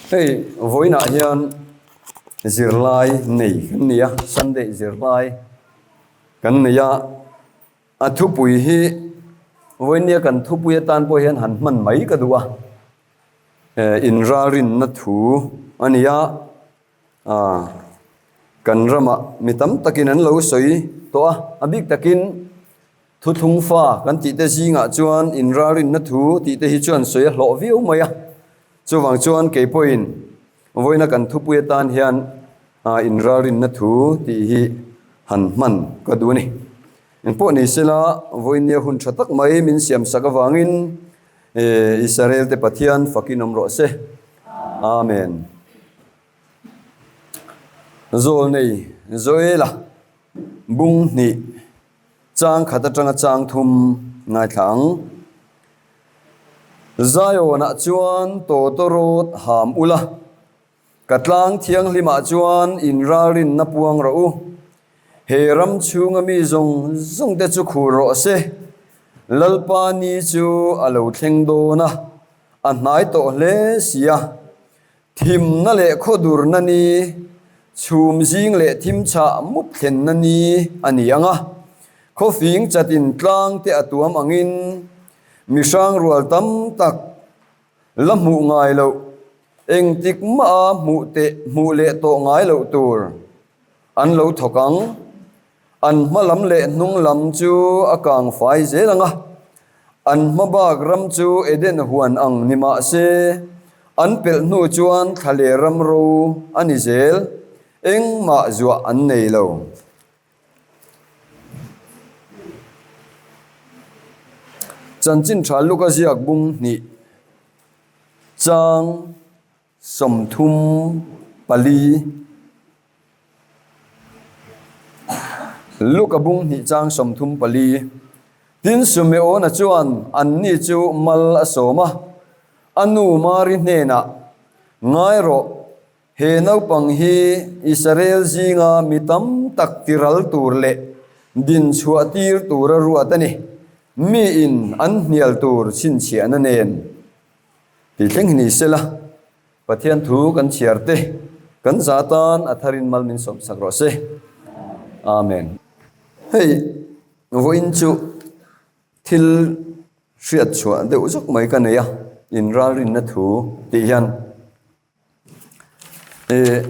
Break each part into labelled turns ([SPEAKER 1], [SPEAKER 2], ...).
[SPEAKER 1] Hei vawiinah hian zirlai nei kan ni a, Sunday zirlai kan nei a, a thupui hi vawinia kan thupui atan pawh hian han hman mai ka duh a, inralrinna thu a ni a, kan ramah mi tam takin an lo sawi tawh a, a bik takin Thuthlung fa kan tih te zingah chuan inralrinna thu tih te hi chuan sawi a hlawh viau mai a. Chuvang chuan kei pawhin vawiina kan thupui atan hian inralrinna thu tih hi han hman ka duh a ni. Engpawh ni sela vawinia hun tha tak mai min siam sak avangin Israel te Pathian fakin awm rawh se. Amen. Zawlnei Joela bung hnih. Chang khat atanga chang thum ngaithla ang. Zion-ah chuan tawtawrawt ham ula, ka tlang thianghlimah chuan inralrinna puang rawh u. He ram chhunga mi zawng zawng te chu khur rawh se. Lalpa ni chu a lo thleng dawn a, a hnai tawh hle si a. Thimna leh khawdurna ni, chhum zing leh thim chhah mup thlenna ni a ni ang a, khawfing chatin tlang te a tuam angin mihrang rual tam tak la hmuh ngai loh, engtik maha hmuh teh hmuh leh tawh ngai loh tur an lo thawk ang. An hma lam leh hnung lam chu a kang fai zel ang a, an hma bak ram chu Eden huan ang ni mah se, an pelh hnu chuan thla leh ram ro a ni zel, engmah zuah an nei lo. Chanchin tha Luka ziak bung hnih chang 34. Luka bung hnih chang 34. Tin, Sumeona chuan anni chu mal a sawm a, a nu Mari hnenah, Ngai rawh, he naupang hi Israel zinga mi tam tak tiral tur leh din chhuah tir tura ruat a ni, miin an hnial tur chhinchhiahna nen. Tih thleng hi ni sela, Pathian thu kan chhiar te kan za tan a tharin mal min sawm sak rawh se. Amen. Hei vawiin chu thil hriat chhuah deuh zawk mai ka nei a, inralrinna thu tih hian eh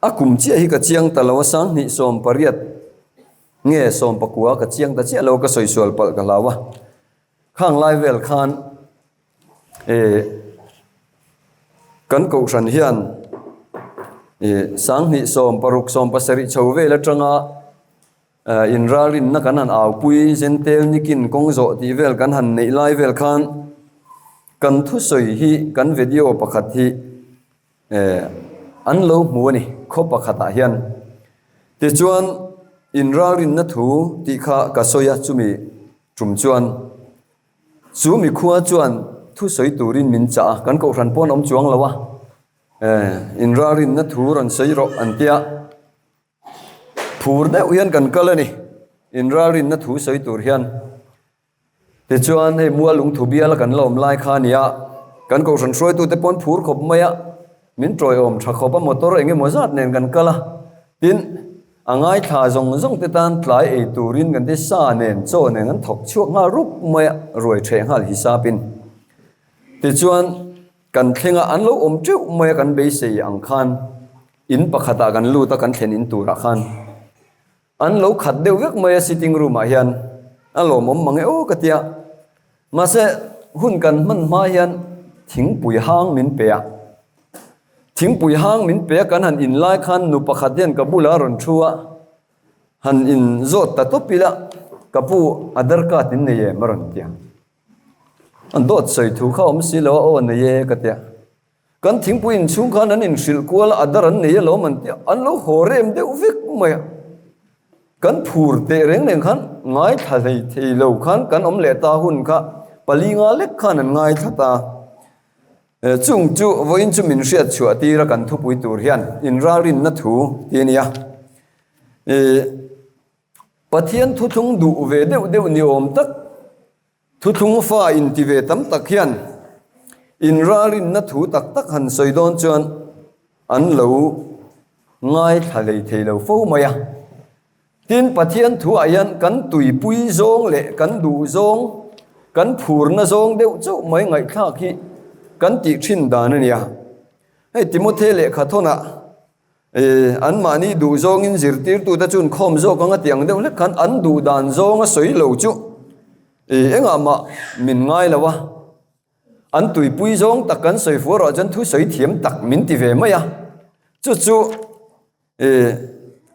[SPEAKER 1] a kum chiah hi ka chiang ta lo a, sanghnih 18 nge 19 ka chiang ta chiah lo a, ka sawi sual palh ka hlau a. Khang lai vel khan eh kan kohhran hian eh 20 16 17 chho vel atanga eh inralrinna kan han aupui zentel nikin kawng zawh tih vel kan han neih lai vel khan kan thusawi hi kan video pakhat hi eh an lo hmu a ni khaw pakhatah hian tichuan inralrinna thu tih kha ka sawi a chumi Tum chuan chu mikhua chuan thu sawi turin min chah a, kan kohhran pawn awm chuang lo a, eh inralrinna thu rawn sawi rawh an tia, phur deuh hian kan kal a ni, inralrinna thu sawi tur hian. Tichuan hei mual lungthu biala kan la awm lai kha a ni a, kan kohhran hruaitute pawn phur khawp mai a, min tawiawm tha khawp a, motor eng emaw zat nen kan kal a, tin, A ngaithla zawng zawng te tan tlai ei turin kan ti sa nen chaw nen an thawk chhuak nghal rup mai a, ruai ṭheh nghal hisapin. Tichuan, kan thleng a, an lo awm ṭeuh mai a kan beisei ang khan in pakhatah kan lut a, kan thlen in turah khan an lo khat deuh vek mai a sitting room ah hian a lawmawm mang e aw ka tia. Mahse, hun kan hman hma hian thingpui hang min pe a. Thingpui hang min pe a kan han in lai khan nu pakhat hian ka bulah a rawn thu a, han in zawt ta tawp ila, ka pu Aadhaar card in nei em a rawn ti a. An dawt sawi thu kha awm si lo a, aw nei e ka ti a. Kan thingpui inchhung khan an inhrilh kual a, Aadhaar an nei alawm an ti a, an lo haw rem deuh vek mai a. Kan phur teh reng reng khan ngaithla hlei thei lo khan kan awm leh ta hun kha pali nga lek khan an ngaithla ta. Chung chu vawiin chu min hriat chhuah tir a kan thupui tur hian inralrinna thu ti a nia. Pathian thuthlung duh ve deuh deuh ni awm tak, thuthlung fa inti ve tam tak hian. Inralrinna thu tak tak han sawi dawn chuan an lo ngaithla hlei thei lo fo mai a. Tin, Pathian thuah hian kan tuipui zawng leh kan duh zawng, kan phurna zawng deuh chauh mai ngaihthlak hi kan tih thin dan a nia. Hei Timothy lehkha thawnah anmahni duh zawngin zirtirtute chu an khawm zawk ang a tih ang deuh hlek khan an duh dan zawnga sawi lo chu engah mah min ngai lo a. An tuipui zawng tak kan sawi fuh erawh chuan thu sawi thiam tak min ti ve mai a. Chu chu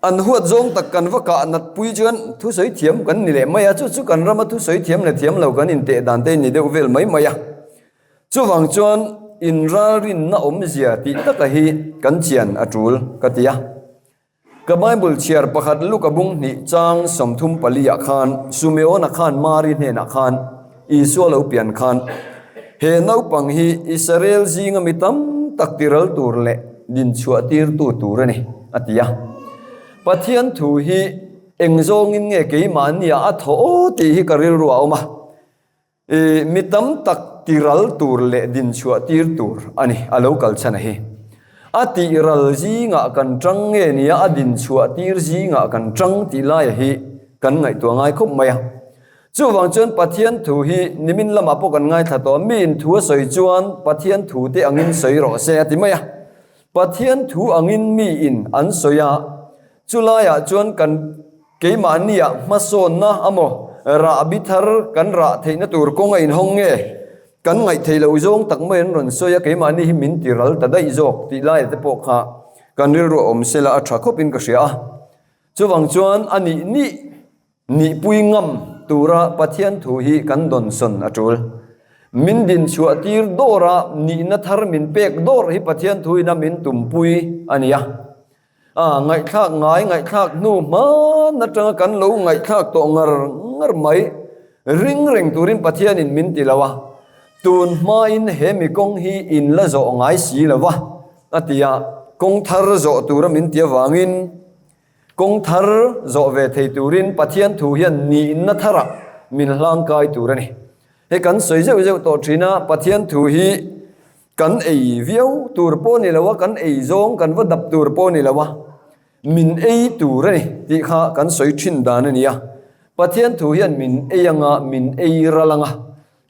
[SPEAKER 1] an huat zawng tak kan va kah nat pui chuan thu sawi thiam kan ni leh mai a. Chu chu kan rama thu sawi thiam leh thiam lo kan inteh dan te ni deuh vel mai mai a. Chuvang chuan inralrinna awmzia tih taka hi kan chian a tul ka ti a. Ka Bible chhiar pakhat Luka bung hnih chang 34 ah khan Sumeona khan Mari hnenah khan Isua lo pian khan he naupang hi Israel zinga mi tam tak tiral tur leh dinchhuah tirtu tur a ni a ti a. Pathian thu hi eng zawngin nge keimahnia a thaw aw tih hi ka rilru a awm a. I mi tam tak tiral tur leh dinchhuah tir tur a ni, a lo kal chhan a hi. A tih ral zingah kan tang nge nia a dinchhuah tir zingah kan tang tih laia hi kan ngaihtuah ngai khawp mai a. Chuvang chuan Pathian thu hi nimin lamah pawh kan ngaithla tawh a, miin thu a sawi chuan Pathian thu te angin sawi rawh se a ti mai a. Pathian thu angin miin an sawi a, Chulaiah chuan kan keimahniah hmasawnna amaw rahbi thar kan rah theihna tur kawng a inhawng nge? Kan ngaihtheih loh zawng tak mai an rawn sawi a, keimahni hi min ti ral ta daih zawk tih laia te pawh kha kan rilru a awm sela a tha khawpin ka hria a. Chuvang chuan a nih nih nihpui ngam tura Pathian thu hi kan dawnsawn a tul. Min dinchhuah tir dawra nihna thar min pek dawr hi Pathian thuin a min tumpui a ni a. A ngaihthlak ngai ngaihthlak hnu hman atanga kan lo ngaihthlak tawh ngar ngar mai. Ring reng turin Pathianin min ti lo a, tun hmain he mi kawng hi in la zawh ngai si lo va, a ti a, kawng thar zawh tura min ti avangin kawng thar zawh ve thei turin Pathian thu hian nihna tharah min hlangkai tur a ni. Hei kan sawi zeuh zeuh tawh thin a, Pathian thu hi Kan ei viau tur pawh ni lo a, kan ei zawng kan va dap tur pawh ni lo a, min ei tur a ni tih kha kan sawi thin dan a ni a. Pathian thu hian min ei anga, min ei ral anga,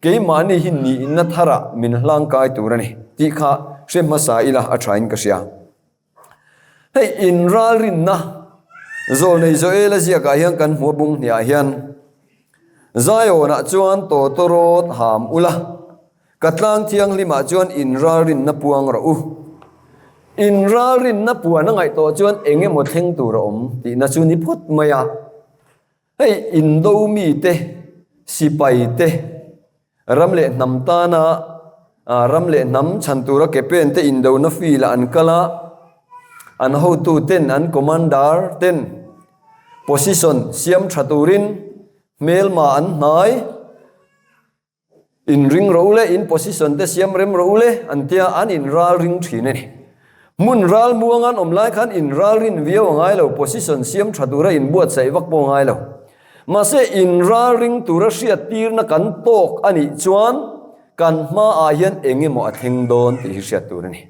[SPEAKER 1] keimahni hi nihna tharah min hlangkai tur a ni tih kha hre hmasa ila a thain ka hria. Hei inralrinna Zawlnei Joela ziakah hian kan hmu a bung hniah hian Zionah chuan tawtawrawt ham ula, ka tlang thianghlimah chuan inralrinna puang rawh u. Inralrinna puan a ngaihtuah chuan eng emaw thleng tur a awm tihna chu ni phawt mai a. Hei Indo mite, sipaite, ram leh hnam tana ram leh hnam chhan tura ke pen te Indona field ah an kal a, an hotu ten, an commander ten position siam tha turin hmelma an hnai. In ring ro le, in position te siam rem ro le an tia an in ral ring thin a ni. Hmun ral muang an awm lai khan in ral rin viau a ngai lo, position siam tha tura in buatsaih vak pawh a ngai lo. Mahse in ral ring tura hriat tirna kan tawk a nih chuan kan hmaah hian eng emaw a thleng dawn tih hi hriat tur a ni.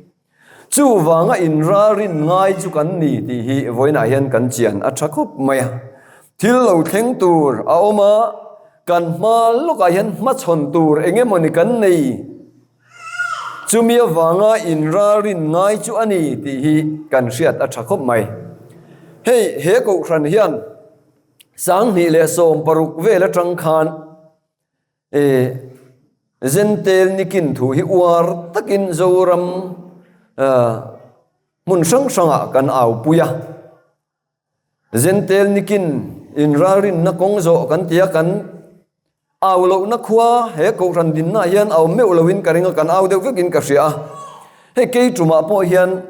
[SPEAKER 1] Chuvanga inralrin ngai chu kan ni tih hi vawiinah hian kan chian a tha khawp mai a. Thil lo thleng tur a awm a, kan hma lawkah hian hmachhawn tur eng emawni kan nei. Chumi avanga inralrin ngai chu a ni tih hi kan hriat a tha khawp mai. Hei he kohhran hian 2016 vel atang khan E Zentel nikin thu hi uar takin Zoram hmun hrang hrangah kan aupui a. Zentel nikin inralrinna kawng zawh kan ti a, kan au lohna khua he Kohhran dinnaah hian au meuh loin ka ring a, kan au deuh vekin ka hria a. Hei kei tumah pawh hian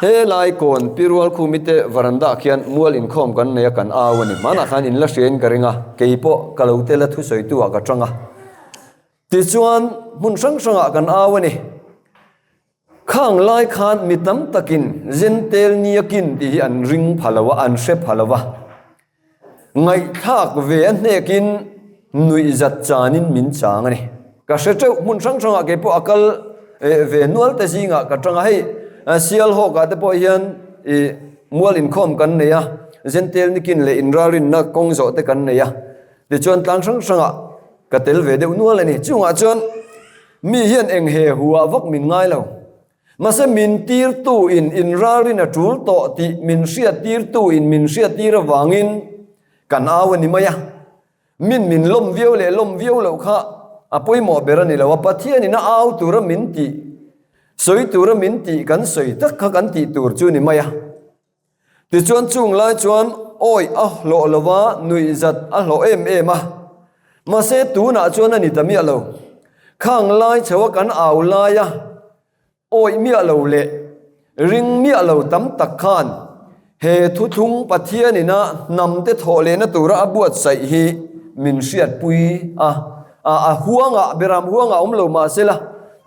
[SPEAKER 1] He lai kawn Pi Rualkhumi te varanda ah khian mual inkhawm kan nei a kan au a ni. Hmanah khan in la hriain ka ring a, kei pawh ka lo tel a thusawitu ah ka tang a. Tichuan hmun hrang hrang ah kan au a ni. Khang lai khan mi tam takin Zentel Niakin tih hi an ring pha lo a, an hre pha lo a. Ngaihthlak ve a hnekin nuihzat chanin min chang a ni. Ka hre teuh hmun hrang hrangah kei pawh a kal ve nual te zingah ka tang a, hei Sialhawkah te pawh hian ih mual inkhawm kan nei a, Zentel nikin leh inralrinna kawng zawh te kan nei a, tichuan tlang hrang hrangah ka tel ve deuh nual a ni. Chungah chuan mi hian eng he huah vak min ngai lo. Mahse min tirtu in inralrin a tul tawh tih min hriat tirtu in min hriat tir avangin kan au a ni mai a. Min min lawm viau leh lawm viau loh kha a pawimawh ber a ni lo a, Pathianin a au tura min tih, sawi tura min tih kan sawi tak kha kan tih tur chu ni mai a. Tichuan chung lai chuan awi a hlawh lo va, nuihzat a hlawh em em a. Mahse tunah chuan a ni ta miah lo. Khang lai chho a kan au lai a, Awih miah lo leh ring miah lo tam tak khan he thuthlung Pathianina hnamte thawh lehna tura a buatsaih hi min hriatpui a, a a huangah, beram huangah awm lo mah sela,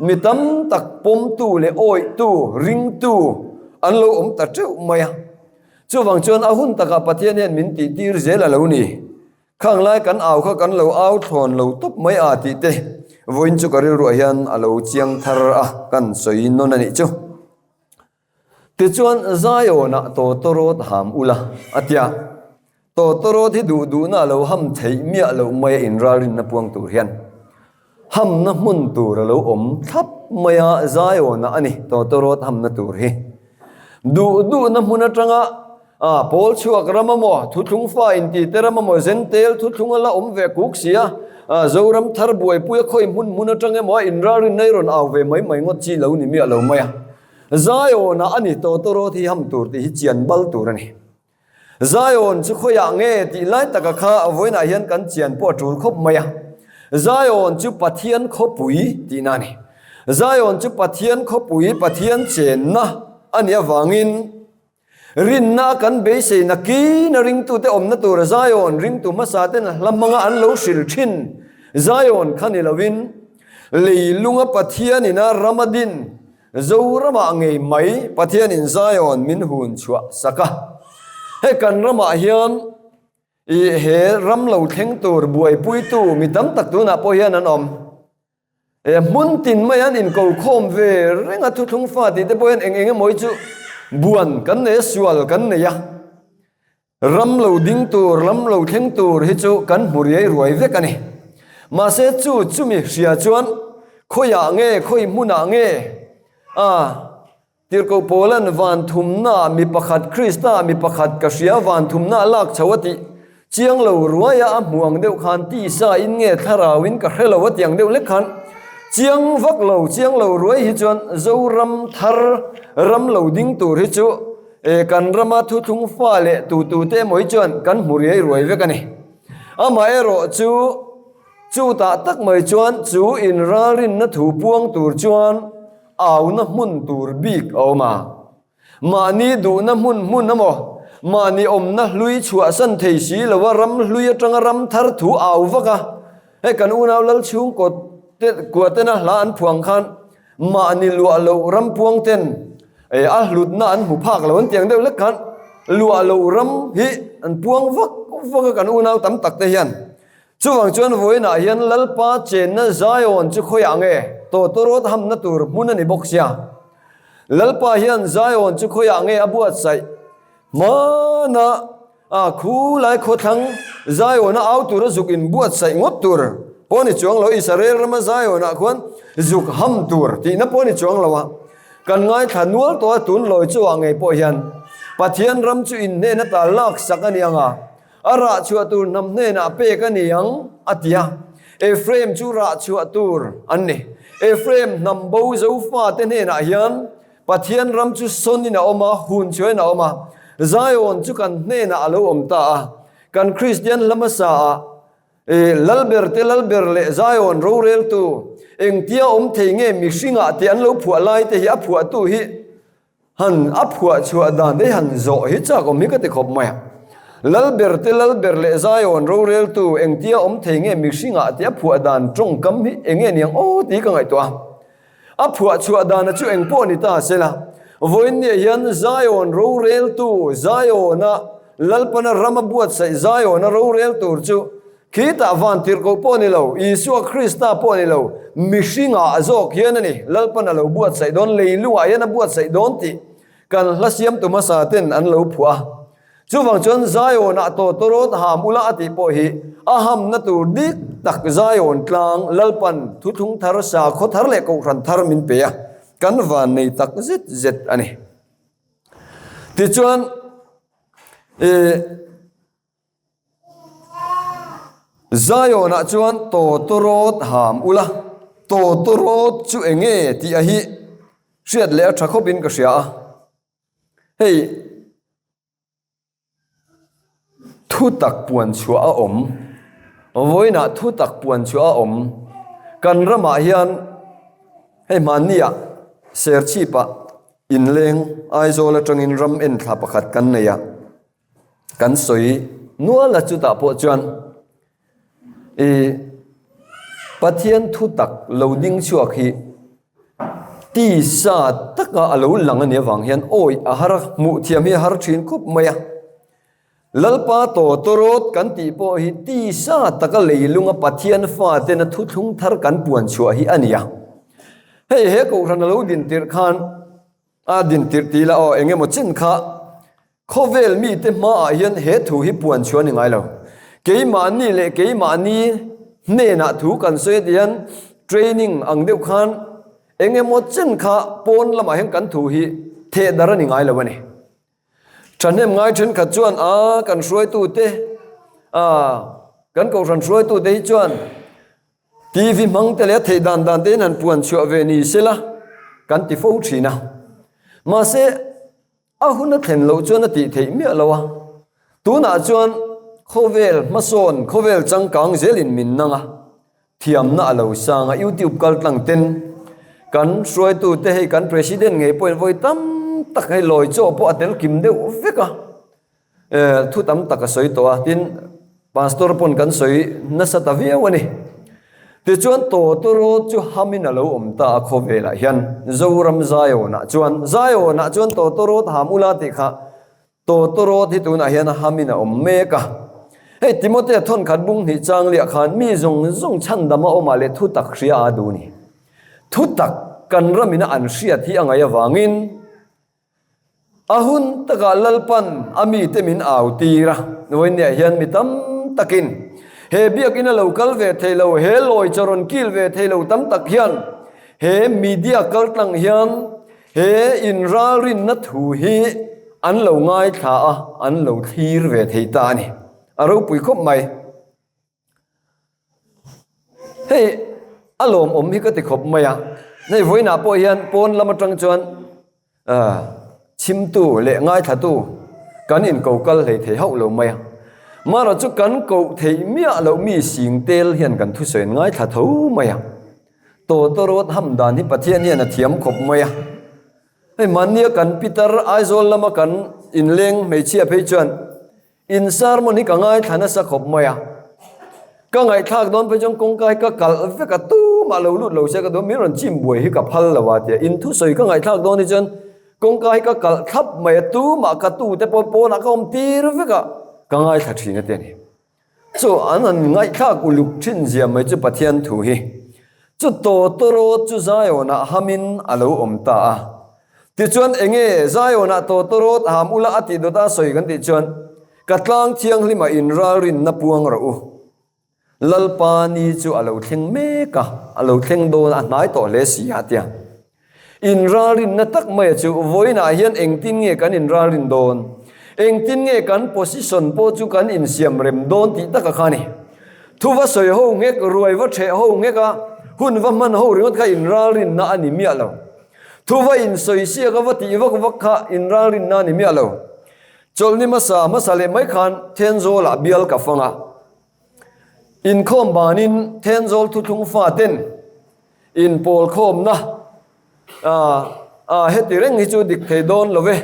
[SPEAKER 1] mi tam tak pawmtu leh awihtu, ringtu an lo awm ta teuh mai a. Chuvang chuan a hun takah Pathian hian min tihtir zel a lo ni. Khang lai kan au kha kan lo au thlawn lo tawp mai a tih te vawiin chu ka rilruah hian a lo chiang thar a, kan sawi nawn a nih chu. Tichuan Zion-ah tawtawrawt ham ula a tia, tawtawrawt hi duh duhna a lo ham theih miah loh mai a inralrinna puang tur hian hamna hmun tur a lo awm thlap mai a, Zion-ah a ni tawtawrawt hamna tur hi. Duh duhna hmun atanga A, pawl chhuak ram a maw, thuthlung fa inti te ram a maw, zentel thuthlung a la awm ve kuk si a, a, Zoram thar buaipui a khawi hmun hmun atang emaw a inralrin nei rawn au ve mai mai ngawt chi lo ni miah lo mai a. Zion ah a ni tawtawrawt hi ham tur tih hi chian bal tur a ni. Zion chu khawiah nge tih lai taka kha a vawiinah hian kan chian pawh a tul khawp mai a. Zion chu Pathian khawpui tihna a ni. Zion chu Pathian khawpui, Pathian chenna a nih avangin, Rinna kan beisei nakin a ringtute awmna tur Zion ringtu hmasa ten hla hmanga an lo hril thin Zion kha ni lovin leilunga Pathianin a ram a din Zoramah ngei mai Pathianin Zion min hun chhuah sak a. Hei kan ramah hian i he ram lo thleng tur buaipuitu mi tam tak tunah pawh hian an awm. E hmun tin mai an inko khawm ve reng a, thuthlung fa tih te pawh hian eng eng emaw hi chu buan kan nei a, sual kan nei a, ram lo ding tur, ram lo thleng tur hi chu kan hmu riai ruai vek a ni. Mahse chu chumi hria chuan khawiah nge, khawi hmunah nge a Tirhkoh Paula'n van thumnaah mi pakhat, Krista mi pakhat ka hria, van thumnaah lak chho a tih chiang lo ruaia a hmu ang deuh khan tisa in nge thlarau in ka hre lo a ti ang deuh lek khan chiang vak lo, chiang lo ruai hi chuan Zoram thar ram lo ding tur hi chu kan rama thuthlung fa leh tutu te emaw hi chuan kan hmu riai ruai vek a ni. Amaherawh chu chutah tak mai chuan chu inralrinna thu puang tur chuan Auna hmun tur bik a awm a. Mahni duhna hmun hmun emaw, mahni awmna hlui chhuahsan thei si lova ram hlui atanga ram thar thu au vak a, hei kan unau lal chhungkaw te kua tena hla an phuang khan mahni luah loh ram puang ten a hlutna an hmu phak lo an tiang deuh lek khan luah loh ram hi an puang vak vak a kan unau tam tak te hian. Chuvang chuan vawiinah hian Lalpa chenna Zion chu khawiah nge tawtawrawt hamna tur hmun a ni bawk sia. Lalpa hian Zion chu khawiah nge a buatsaih? Hmana a khu lai khawthlang Zion-a au tura zuk inbuatsaih ngawt tur pawh a ni chuang lo. Israel rama Zion-ah khuan zuk ham tur tihna pawh a ni chuang lo a. Kan ngaithla nual tawh a, tun lawi chauhah ngei pawh hian Pathian ram chu inhnehna ta laksak a ni ang a. A rah chhuah tur hnam hnenah pek a ni ang, a ti a. Ephraim chu rah chhuah tur an ni. Ephraim hnam bo Zofate hnenah hian Pathian ram chu sawnin a awm a, hun chhuahin a awm a. Zion chu kan hnenah a lo awm ta a. Kan Kristian hla hmasaah, E Lalberte Lalber leh Zion roreltu, engtia awm thei nge mihringah tih an lo phuah laite hi a phuahtu hi Han a phuah chhuah dan te hi han zawh hi chak awm hi ka ti khawp mai a. Lalber te Lalber leh Zion roreltu engtia awm thei nge mihringah tih a phuah dan tawngkam hi eng nge niang aw tih ka ngaihtuah a. A phuah chhuah dana chu eng pawh ni ta sela, vawiinniah hian Zion roreltu Zion-a Lalpana rama buatsaih Zion-a rorel tur chu. Khitah vantirhkoh pawh ni lo, Isua Krista pawh ni lo, mihringah zawk hian a ni, Lalpan a lo buatsaih dawn, leilungah hian a buatsaih dawn tih kan hla siamtu hmasa ten an lo phuah a. Chuvang chuan Zionah tawtawrawt ham ula a tih pawh hi a hamna tur dik tak Zion tlang Lalpan thuthlung thar, sakhaw thar leh kohhran thar min pe a, kan vannei tak zet zet a ni. Tichuan, ih. Zionah chuan tawtawrawt ham ula, tawtawrawt chu eng nge tih a hi hriat leh a tha khawpin ka hria a. Hei thutak puan chhuah a awm, vawiinah thutak puan chhuah a awm. Kan ramah hian hei hmanniah Serchhipah inleng Aizawl atangin ram enthla pakhat kan nei a. Kan sawi nual a chutah pawh chuan i Pathian thu tak lo ding chhuak hi tisa taka a lo lang a nih avang hian awi a har a, hmuh thiam hi a har thin khawp mai a. Lalpa tawtawrawt kan tih pawh hi tisa taka leilunga Pathian fatena thuthlung thar kan puan chhuah hi a ni a. Hei he kohhran a lo din tirh khan a din tirh tih la aw eng emaw chin kha Khawvel mite hmaah hian he thu hi puan chhuah a ni ngai lo. Keimahni leh keimahni hnenah thu kan sawi a hian training ang deuh khan eng emaw chen kha pawn lamah hian kan thu hi theh dar a ni ngai lo a ni. Thahnem ngai thenkhat chuan a kan hruaitute a kan kohhran hruaitute hi chuan TV hmang te leh a theih dan dan te in han puan chhuah ve ni sela kan ti fo thin a. Mahse. A hun a thlen loh chuan a tih theih miah lo a, tunah chuan khawvel hmasawn, khawvel changkang zelin min nang a, thiamna a lo sang a, YouTube kal tlang ten kan hruaitute hei kan President ngei pawhin vawi tam tak hei lawi chaw pawh a tel kim deuh vek a, thu tam tak a sawi tawh a, tin Pastor pawn kan sawi nasa ta viau a ni. Tichuan tawtawrawt chu hamin a lo awm ta a khawvelah hian Zoram Zionah chuan Zionah chuan tawtawrawt ham ula tih kha tawtawrawt hi tunah hian a hamin a awm mek a. Hei Timothea thawnkhat bung hnih chang liah khan mi zawng zawng chhandama awmah leh thutak hria a duh a ni. Thutak kan ramina an hriat hi a ngaih avangin A hun takah Lalpan a mite min au tir a, vawiinniah hian mi tam takin he biakina lo kal ve thei lo, he lawi chaw rawn kil ve thei lo tam tak hian he media kaltlang hian he inralrinna thu hi an lo ngaithla a, an lo thlir ve thei ta a ni. A ropui khawp mai. Hei a lawmawm hi ka ti khawp mai a, hei vawiinah pawh hian pawn lam atang chuan ah chhimtu leh ngaithlatu kan inko kal hlei thei hauh lo mai a, marawh chu kan koh theih miah loh mi sing tel hian kan thusawi an ngaithla tho mai a, tawtawrawt ham dan hi Pathian hian a thiam khawp mai a, hei mahnia kan pitar Aizawl lama kan inleng hmeichhia phei chuan. In sermon hi ka ngaithla nasa khawp mai a, ka ngaihthlak dawn phei chuan kawngka hi ka kalh vek a, tumah lo lut lo se ka duh a, min rawn chim buai hi ka phal lo a tia, in thusawi ka ngaihthlak dawn hi chuan kawngka hi ka kalh thlap mai a, tumah ka tute pawh pawnah ka awm tir vek a, ka ngaithla thin a ti a ni. Chu an han ngaihthlak uluk thin zia mai chu Pathian thu hi. Chu tawtawrawt chu Zionah hamin a lo awm ta a. Tichuan enge Zionah tawtawrawt ham ula a tih dawt a sawi kan tih chuan, Ka tlang thianghlimah in ralrinna puang rawh u. Lalpa ni chu a lo thleng mek a, a lo thleng dawn a, a hnai tawh hle si a tia. In ralrinna tak maia chu vawiinah hian engtin nge kan inralrin dawn? Engtin nge kan position pawh chu kan insiam rem dawn tih taka kha a ni. Thu va sawi ho nghek, ruai va ṭheh ho nghek a, hun va hman ho ringawt kha inralrinna a ni miah lo. Thu va insawi siak a va tih vak vak kha inralrinna a ni miah lo. Chawlhni hmasa hmasa leh mai khan Thenzawlah bial ka fang a. Inkhawm banin Thenzawl thuthlung faten inpawlkhawmna ah heti reng hi chu dik thei dawn lo ve,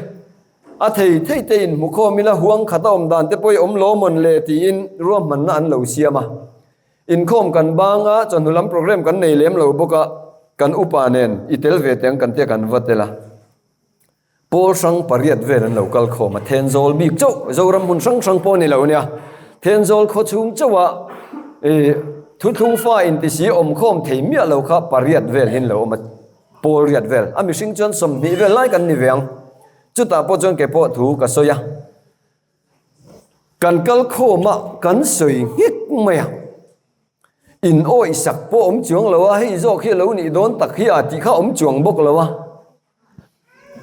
[SPEAKER 1] a thei thei te inhmukhawm ila huang khat a awm dan te pawh i awm lo mawn le tiin ruahmanna an lo siam a. Inkhawm kan bang a, chawhnu lam programme kan nei lem lo bawk a, kan upa nen i tel ve teh ang kan tia kan va tel a. Pawl hrang pariat vel an lo kal khawm a, Thenzawl bik chauh, Zoram hmun hrang hrang pawh a ni lo nia, Thenzawl khaw chhung chauh ah. Thuthlung fa intisi awmkhawm thei miah lo kha pariat vel hi an lo awm a, pawl riat vel. A mihring chuan 20 vel lai kan ni ve ang. Chutah pawh chuan kei pawh thu ka sawi a. Kan kal khawm a, kan sawi nghek mai a. In awihsak pawh awm chuang lo a, hei zawk hi a lo nih dawn tak hi a tih kha awm chuang bawk lo a.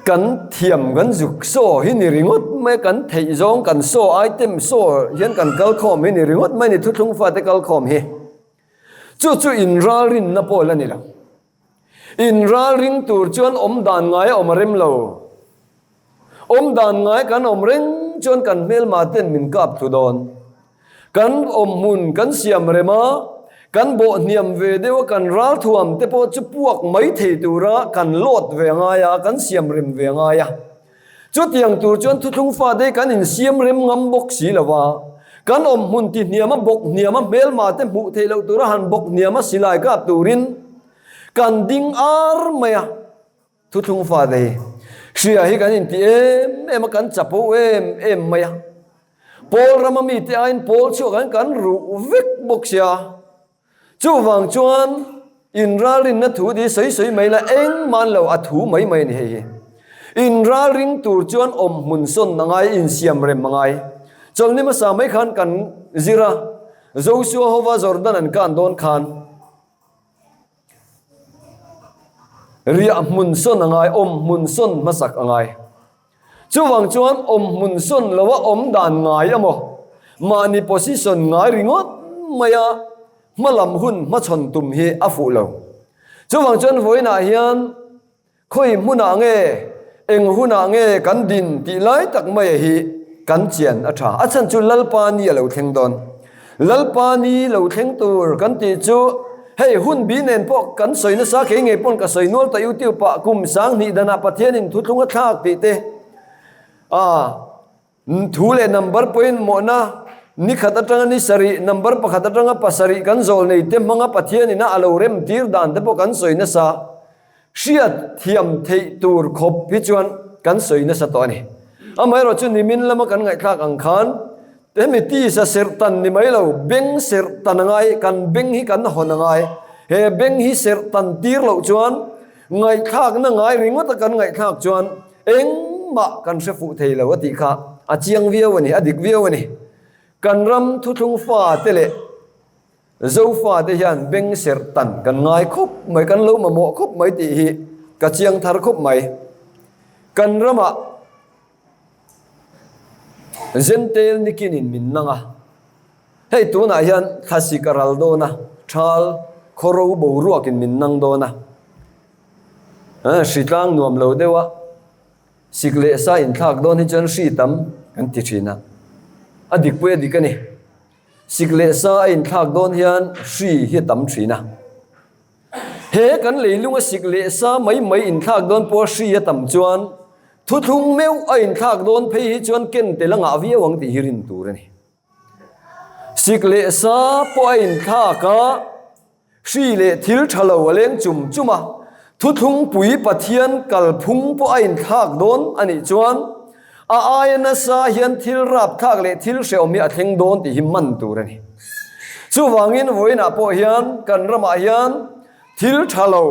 [SPEAKER 1] Kan thiam kan zuk saw hi ni ringawt mai, kan theih zawng kan saw item saw hian kan kal khawm hi ni ringawt mai ni thuthlung fate kal khawm hi. Chu chu inralrinna pawh la ni lo. Inralring tur chuan awm dan ngai a awm a rem lo. Awm dan ngai kan awm reng chuan kan hmelma ten min kap thlu dawn. Kan awmhmun kan siam rem a, kan bawh hniam ve deuh a, kan ralthuam te pawh chu puak mai thei tura kan lawt ve a ngai a, kan siam rem ve a ngai a. Chutiang tur chuan thuthlung fate hi kan insiam rem ngam bawk si lo a, kan awmhmun ti hniam a, bawk hniam a, hmelma te hmuh theih loh tura han bawk hniam a silai kap turin kan ding ar mai a. Thuthlung fate hi hria hi kan inti em em a, kan chapo em em mai a. Pawl rama mite aiin pawl chhuak an kan ruh vek bawk sia. Chuvang chuan inralrinna thu ti sawi sawi mai la engmah an lo a thu mai mai a ni hei hi. Inralring tur chuan awm hmun sawn a ngai, insiam rem a ngai. Chawlhni hmasa mai khan kan zir a, Joshua hova Jordan an kan dawn khan, Riah hmun sawn a ngai, awm hmun sawn hmasak a ngai. Chuvang chuan awm hmun sawn loa awm dan ngai emaw, mahni position ngai ringawt maia hmalam hun hmachhawn tum hi a fuh lo. Chuvang chuan vawiinah hian Khawi hmunah nge, eng hunah nge kan din tih lai tak maia hi kan chian a tha. A chhan chu Lalpa ni a lo thleng dawn. Lalpa ni lo thleng tur kan tih chu hei hun bi nen pawh kan sawi nasa, kei ngei pawn ka sawi nual ta YouTube ah kum 2000 danah Pathianin thuthlung a thlak tih te a Thu leh number pawimawhna ni khat atanga ni sarih, number pakhat atanga pasarih kan zawl nei te hmanga Pathian ina a lo rem tir dan te pawh kan sawi nasa. Hriat thiam theih tur khawp hi chuan kan sawi nasa tawh a ni. Amaherawh chu nimin lama kan ngaihthlak ang khan hemi tisa serh tan ni mai lo, beng serh tan a ngai, kan beng hi kan hawn a ngai. He beng hi serh tan tir loh chuan ngaihthlakna ngai ringawta kan ngaihthlak chuan Engmah kan hre fuh thei lo a tih kha a chiang viau a ni, a dik viau a ni. Kan ram thuthlung fate leh Zofate hian beng serh tan kan ngai khawp mai, kan lo mamawh khawp mai tih hi ka chiang thar khawp mai. Kan ramah Zentel nikinin min nang a, hei tunah hian thlasik a ral dawn a, thal khawro boruakin min nang dawn a. Hritlang nuam lo deuh a, sik leh sa inthlak dawn hi chuan hri tam kan ti thin a, a dik pawh a dik a ni. Sik leh sa a inthlak dawn hian hri hi a tam thin a. He kan leilunga sik leh sa mai mai inthlak dawn pawha hri a tam chuan thuthlung meuh a inthlak dawn phei hi chuan ken tel a ngah viau ang tih hi rin tur a ni. Sik leh sa pawh a inthlak a. Hri leh thil tha lo a leng chum chum a, thuthlungpui Pathian kalphung pawh a inthlak dawn a nih chuan a aia nasa hian thil rapthlak leh thil hrehawm hi a thleng dawn tih hi man tur a ni. Chuvangin vawiinah pawh hian kan ramah hian thil tha lo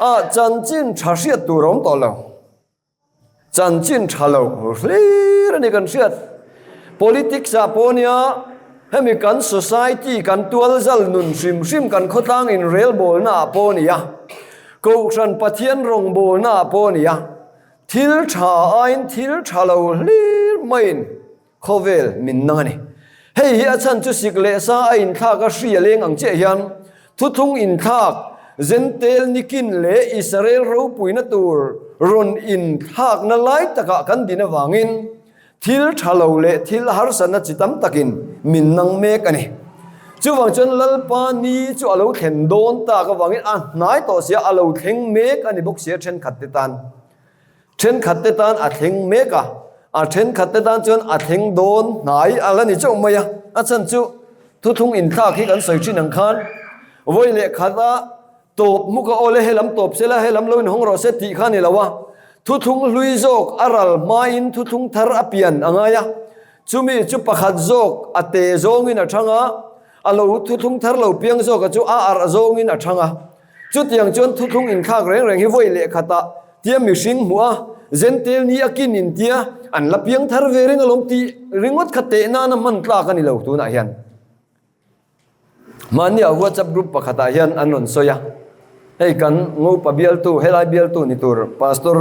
[SPEAKER 1] a chanchin tha hriat tur a awm tawh lo. Chanchin tha lo hlir a ni kan hriat. Politics ah pawh nia hemi kan society kan tualzal nun hrim hrim kan khawtlang inrelbawlna ah pawh nia, Kohhran Pathian rawngbawlna ah pawh nia, thil tha aiin thil tha lo hlir maiin Khawvel min nang a ni. Hei hi a chhan chu sik leh sa a inthlak a hri a leng ang chiah hian thuthlung inthlak Zentel nikin leh Israel ropuina tur rawn inthlakna lai takah kan din avangin thil tha lo leh thil harsatna chi tam takin min nang mek a ni. Chuvang chuan Lalpa ni chu a lo thlen dawn tak avangin a hnai tawh sia a lo thleng mek a ni bawk sia thenkhatte tan. Thenkhatte tan a thleng mek a, a thenkhatte tan chuan a thleng dawn hnai a la ni chauh mai a. A chhan chu thuthlung inthlak hi kan sawi thin ang khan vawi leh khata tawp hmuk a awle helam tawp sela helam lo inhawng rawh se tih kha a ni lo a. Thuthlung hlui zawk a ral hmain thuthlung thar a pian a ngai a, chumi chu pakhat zawk a te zawngin a thang a. A lo thuthlung thar lo piang zawka chu a arh zawngin a thang a. Chutiang chuan thuthlung inthlak reng reng hi vawi leh khatah tia mihring hmuh a, Zentel ni a kin in tia an la piang thar ve reng alawm tih ringawt kha teh nana hman tlak a ni lo tunah hian. Mahnia WhatsApp group pakhatah hian an rawn sawi a, hei kan Ngopa bialtu, helai bialtu ni tur Pastor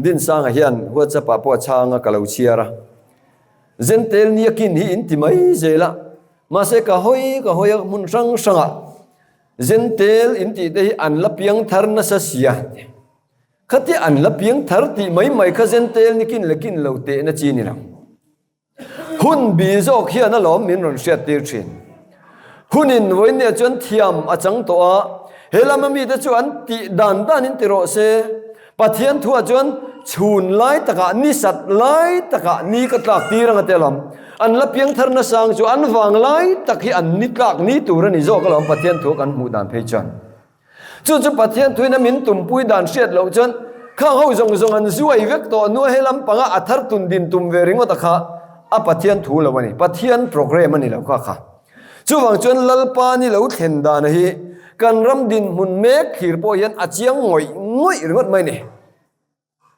[SPEAKER 1] Dinsanga hian WhatsApp ah pawh a chhang a, ka lo chhiar a. Zentel ni a kin hi in ti mai zel a, mahse ka hawi ka hawi a hmun hrang hrangah Zentel in tih te hi an la piang thar nasa sia. Khatia an la piang thar tih mai mai kha Zentel ni kin leh kin lo tehna chi ni lo. Hun bi zawk hian alawm min rawn hriat tir thin. Hunin vawinia chuan thiam a chang tawh a, he lama mite chu an tih dan danin ti rawh se. Pathian thuah chuan chhun lai takah, ni sat lai takah ni ka tlak tir anga te alawm. An la piang thar nasang chu an vang lai tak hi an ni tlak ni tur a ni zawk alawm Pathian thua kan hmuh dan phei chuan. Chu chu Pathian thuin a min tumpui dan hriat loh chuan khang ho zawng zawng an zuai vek tawh hnua he lampanga a thar tun din tum ve ringawt a kha a Pathian thu lo a ni, Pathian program a ni lo kha kha. Chuvang chuan Lalpa ni lo thlen dan hi kan ram dinhmun mek thlir pawh hian a chiang ngawih ngawih ringawt mai a ni.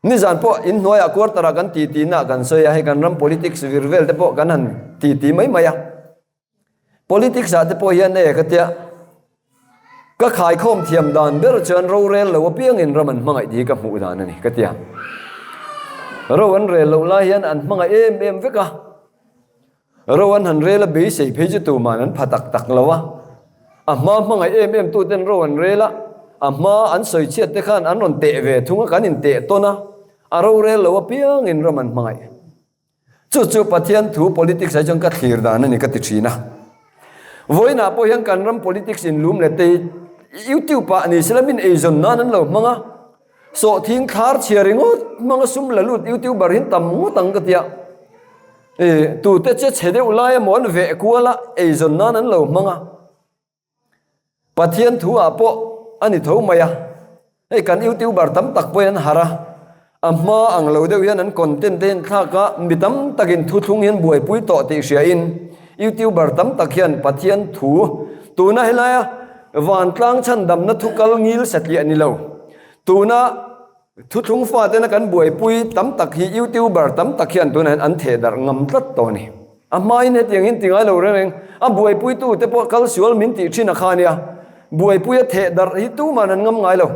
[SPEAKER 1] Nizan pawh inhnuaiah quarter ah kan titi na kan sawi a, hei kan ram politics vir vel te pawh kan han titi mai mai a. Politics ah te pawh hian e ka tia ka khaikhawm thiam dan ber chuan rorel lo apiangin ram an hmangaih tih hi ka hmuh dan a ni ka tia. Ro an rel loh lai hian an hmangaih em em vek a. Ro an han rel a beisei phei chu tuman an pha tak tak lo a. A hma hmangaih em em tu ten ro an rel a, a hma an sawi chhiat te khan an rawn teh ve thung a, kan inteh tawn a, a rorel lo apiangin ram an hmangaih. Chu chu Pathian thu politics ah chuan ka thlir dan a ni ka ti thin a. Vawiinah pawh hian kan ram politics in lum leh te YouTube ah ni sela min eizawn nan an lo hmang a. Sawhthing thlar chhia ringawt hmang a sum la lut YouTuber hi tam ngawt ang ka ti a. Tute che chhe deuh lai emaw an veh kual a eizawn nan an lo hmang a. Pathian thu ah pawh a ni tho mai a, hei kan youtuber tam tak pawhin an harh a, a hma ang lo deuh hian an content te hian thlak a, mi tam takin thuthlung hian buaipui tawh tih hria in youtuber tam tak hian Pathian thu tuna helaia vantlang chhandamna thu kal ngil satliah ni lo tuna Thuthlung fatena kan buaipui tam tak hi YouTuber tam tak hian tunah hian an theh darh ngam tlat tawh a ni. A hmain hetiang hian ti ngai lo reng reng, a buaipuitu te pawh kal sual min tih thin a kha nia. Buaipui a theh darh hi tuman an ngam ngai lo.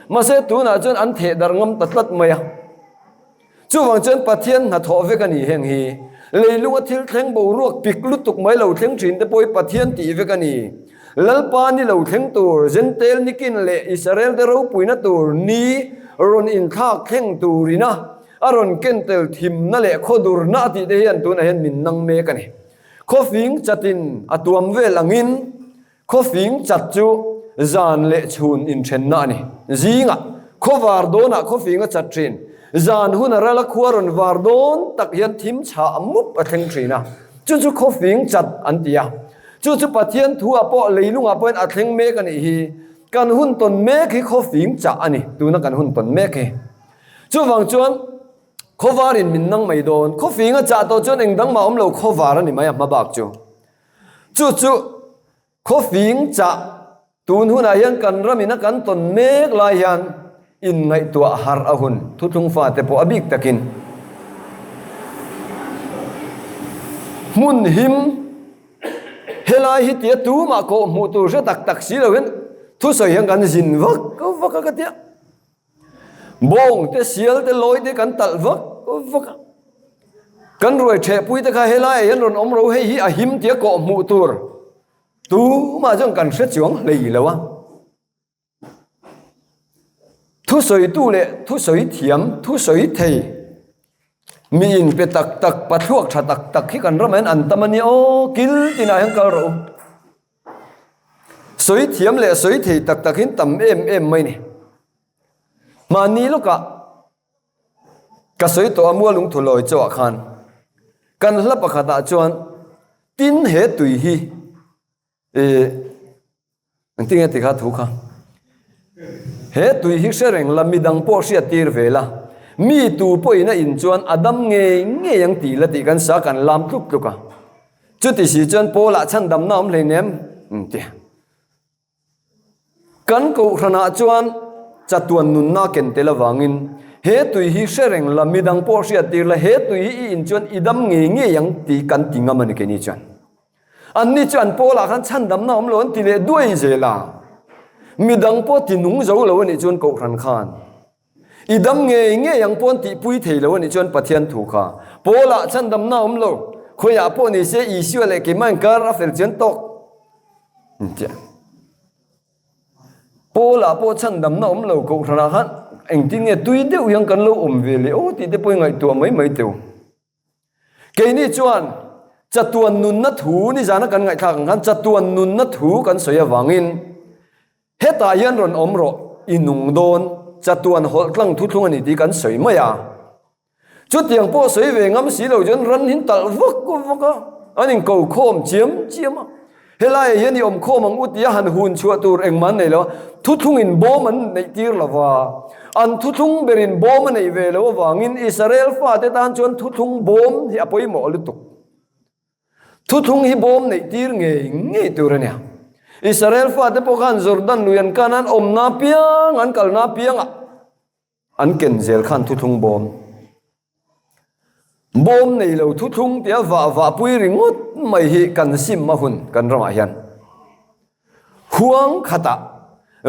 [SPEAKER 1] Mahse tunah chuan an theh darh ngam ta tlat mai a. Chuvang chuan Pathian hnathawh vek a ni heng hi. Leilunga thil thleng boruak pik lutuk mai lo thleng thin te pawh hi Pathian tih vek a ni. Lalpa ni lo thleng tur, Zentel nikin leh Israel te ropuina tur ni rawn inthlak thleng turina a rawn ken tel thimna leh khawdurna a tih te hian tunah hian min nang mek a ni. Khawfing chatin a tuam vel angin khawfing chat chu zan leh chhun inthenna a ni. Zingah khawvar dawnah khawfing a chat thin. Zan hun a ral a khua rawn var dawn tak hian thim chhah mup a thleng thin a, chu chu khawfing chat an ti a. Chu chu Pathian thu ah pawh leilung ah pawhin a thleng mek a nih hi. Kan hun tawn mek hi khawfing chah a ni, tuna kan hun tawn mek hi. Chuvang chuan khawvar in min nang mai dawn, khawfing a chah tawh chuan eng dang mah awm lo khawvar a ni mai a hma bak chu. Chu chu khawfing chah Tun hunah hian kan ram ina kan tawn mek lai hian inngaihtuah harh a hun thuthlung fate pawh a bik takin hmun him helai hi tia tumah kawh hmuh tur hre tak tak si lo hian thusawi hian kan zin vak vak a ka tia. Bawng te sial te lawi te kan talh vak vak a. Kan ruai thehpui te kha helaiah hian rawn awm ro hei hi a him tia kawh hmuh tur. Tumah chuan kan hre chuang hlei lo a. Thusawitu leh thusawi thiam, thusawi thei, mi inpe tak tak, pathluak tha tak tak hi kan ramah hian an tam a nia aw, kil tinah hian kal rawh u. Sawi thiam leh sawi thei tak tak hi an tam em em mai ni. Mahni lawkah Ka sawi tawh a mualung thu lawi chauh ah khan kan hla pakhat ah chuan tin he tui hi ih engtin nge ti kha thu kha he tui hi hre reng la midang pawh hriat tir ve la mi tu pawhin a in chuan a dam ngei ngei ang tih la tih kan sa kan lam tluk tluk a. Chuti si chuan Paula chhandamna awm hleinem ti. Kan kohhranah chuan chatuan nunna ken tel avangin he tui hi hre reng la, midang pawh hriat tir la, he tui hi i in chuan i dam ngei ngei ang tih kan ti ngam a ni keini chuan. Anni chu an Paula khan chhandamna awm lo an ti leh duai zel a, midang pawh ti nung zo lo a nih chuan kohhran khan I dam ngei ngei ang pawn tihpui thei lo a nih chuan Pathian thu kha Paula chhandamna awm lo, khawiah pawh ni se Isua leh keimah inkar a fel chian tawk tia. Paula pawh chhandamna awm lo kohhranah khan engtin nge tui deuh hian kan lo awm ve leh aw tih te pawh i ngaihtuah mai mai teu. Keini chuan chatuan nunna thu nizana kan ngaihthlak ang khan chatuan nunna thu kan sawi avangin Hetah hian rawn awm rawh, i nung dawn, chatuan hawlh tlang thuthlung a ni tih kan sawi mai a. Chutiang pawh sawi ve ngam si lo chuan ran hin talh vak vak a, an inko khawm chiam chiam a. Helaiah hian i awm khawm ang u tia han hun chhuah tur engmah an nei lo a, thuthlungin bawm an neih tir lo va. An thuthlung berin bawm a neih ve loh avangin Israel fate tan chuan thuthlung bawm hi a pawimawh lutuk. Thuthlung hi bawm neih tir ngei ngei tur a nia. Israel fate pawh khan Jordan lui an kan an awmna piang, an kalna piangah an ken zel khan thuthlung bawm. Bawm nei lo thuthlung tia vah vah pui ringawt mai hi kan sim a hun kan ramah hian. Huang khatah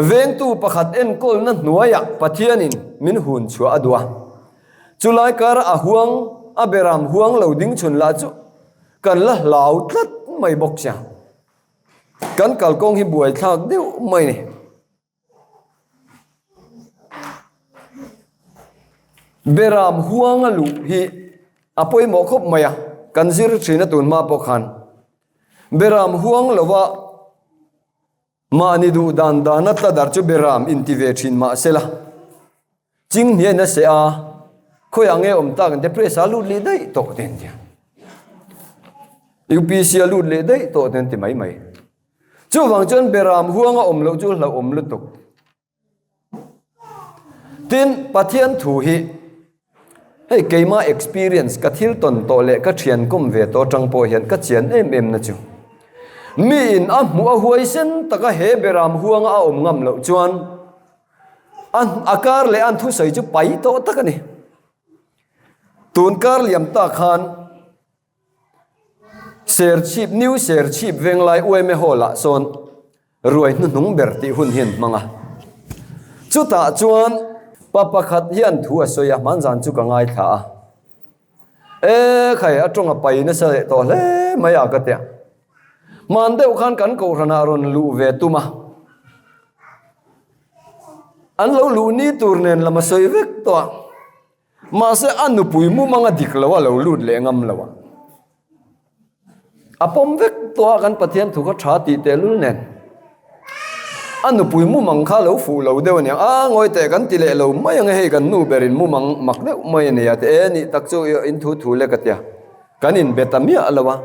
[SPEAKER 1] vengtu pakhat enkawlna hnuaiah Pathianin min hun chhuah a duh a. Chulai kara a huang, a beram huang lo ding chhun lah chu kan la hlau tlat mai bawk sia. Kan kalkawng hi buaithlak deuh mai ni. Beram huanga luh hi a pawimawh khawp mai a, kan zir thin a tun hma pawh khan. Beram huang lova mahni duh dan dana tla dar chu beram inti ve thin mah sela, ching hniain a seh a, khawiah nge awm tak ang te press a lut leh daih tawh te an ti a, UPC a lut leh daih tawh te an ti mai mai. Chuvang chuan beram huanga awm loh chu hlauhawm lutuk. Tin, Pathian thu hi hei keima experience ka thil tawn tawh leh ka thian kawm ve tawh atang pawh hian ka chian em em na chu. Miin a hmuh a huaisen taka he beram huanga a awm ngam loh chuan a kar leh an thusawi chu pai tawh tak a ni. Tun kar liam ta khan Serchhip, New Serchhip Venglai UMA Hall ah sawn ruai hnuhnung ber tih hun hi an hmang a. Chutah chuan pa pakhat hian thu a sawi a, hmanzan chu ka ngaithla a. E khai, a tawng a pai nasa leh tawh hle mai a ka ti a. Hman deuh khan kan kohhran ah rawn luh ve tum a. An lo luh ni tur nen lam a sawi vek tawh a. Mahse a nupui mumang a dik lo a lo lut leh ngam lo a. A pawm vek tawh a kan Pathian thu kha tha tih tehlul nen. A nupui mumang kha lo fuh lo deuh a niang a ngawi teh kan ti leh lo mai ang e hei kan nu berin mumang mak deuh mai a nei a ti e nih tak chu in thu thu lek a tia kan inbe ta miah lo a.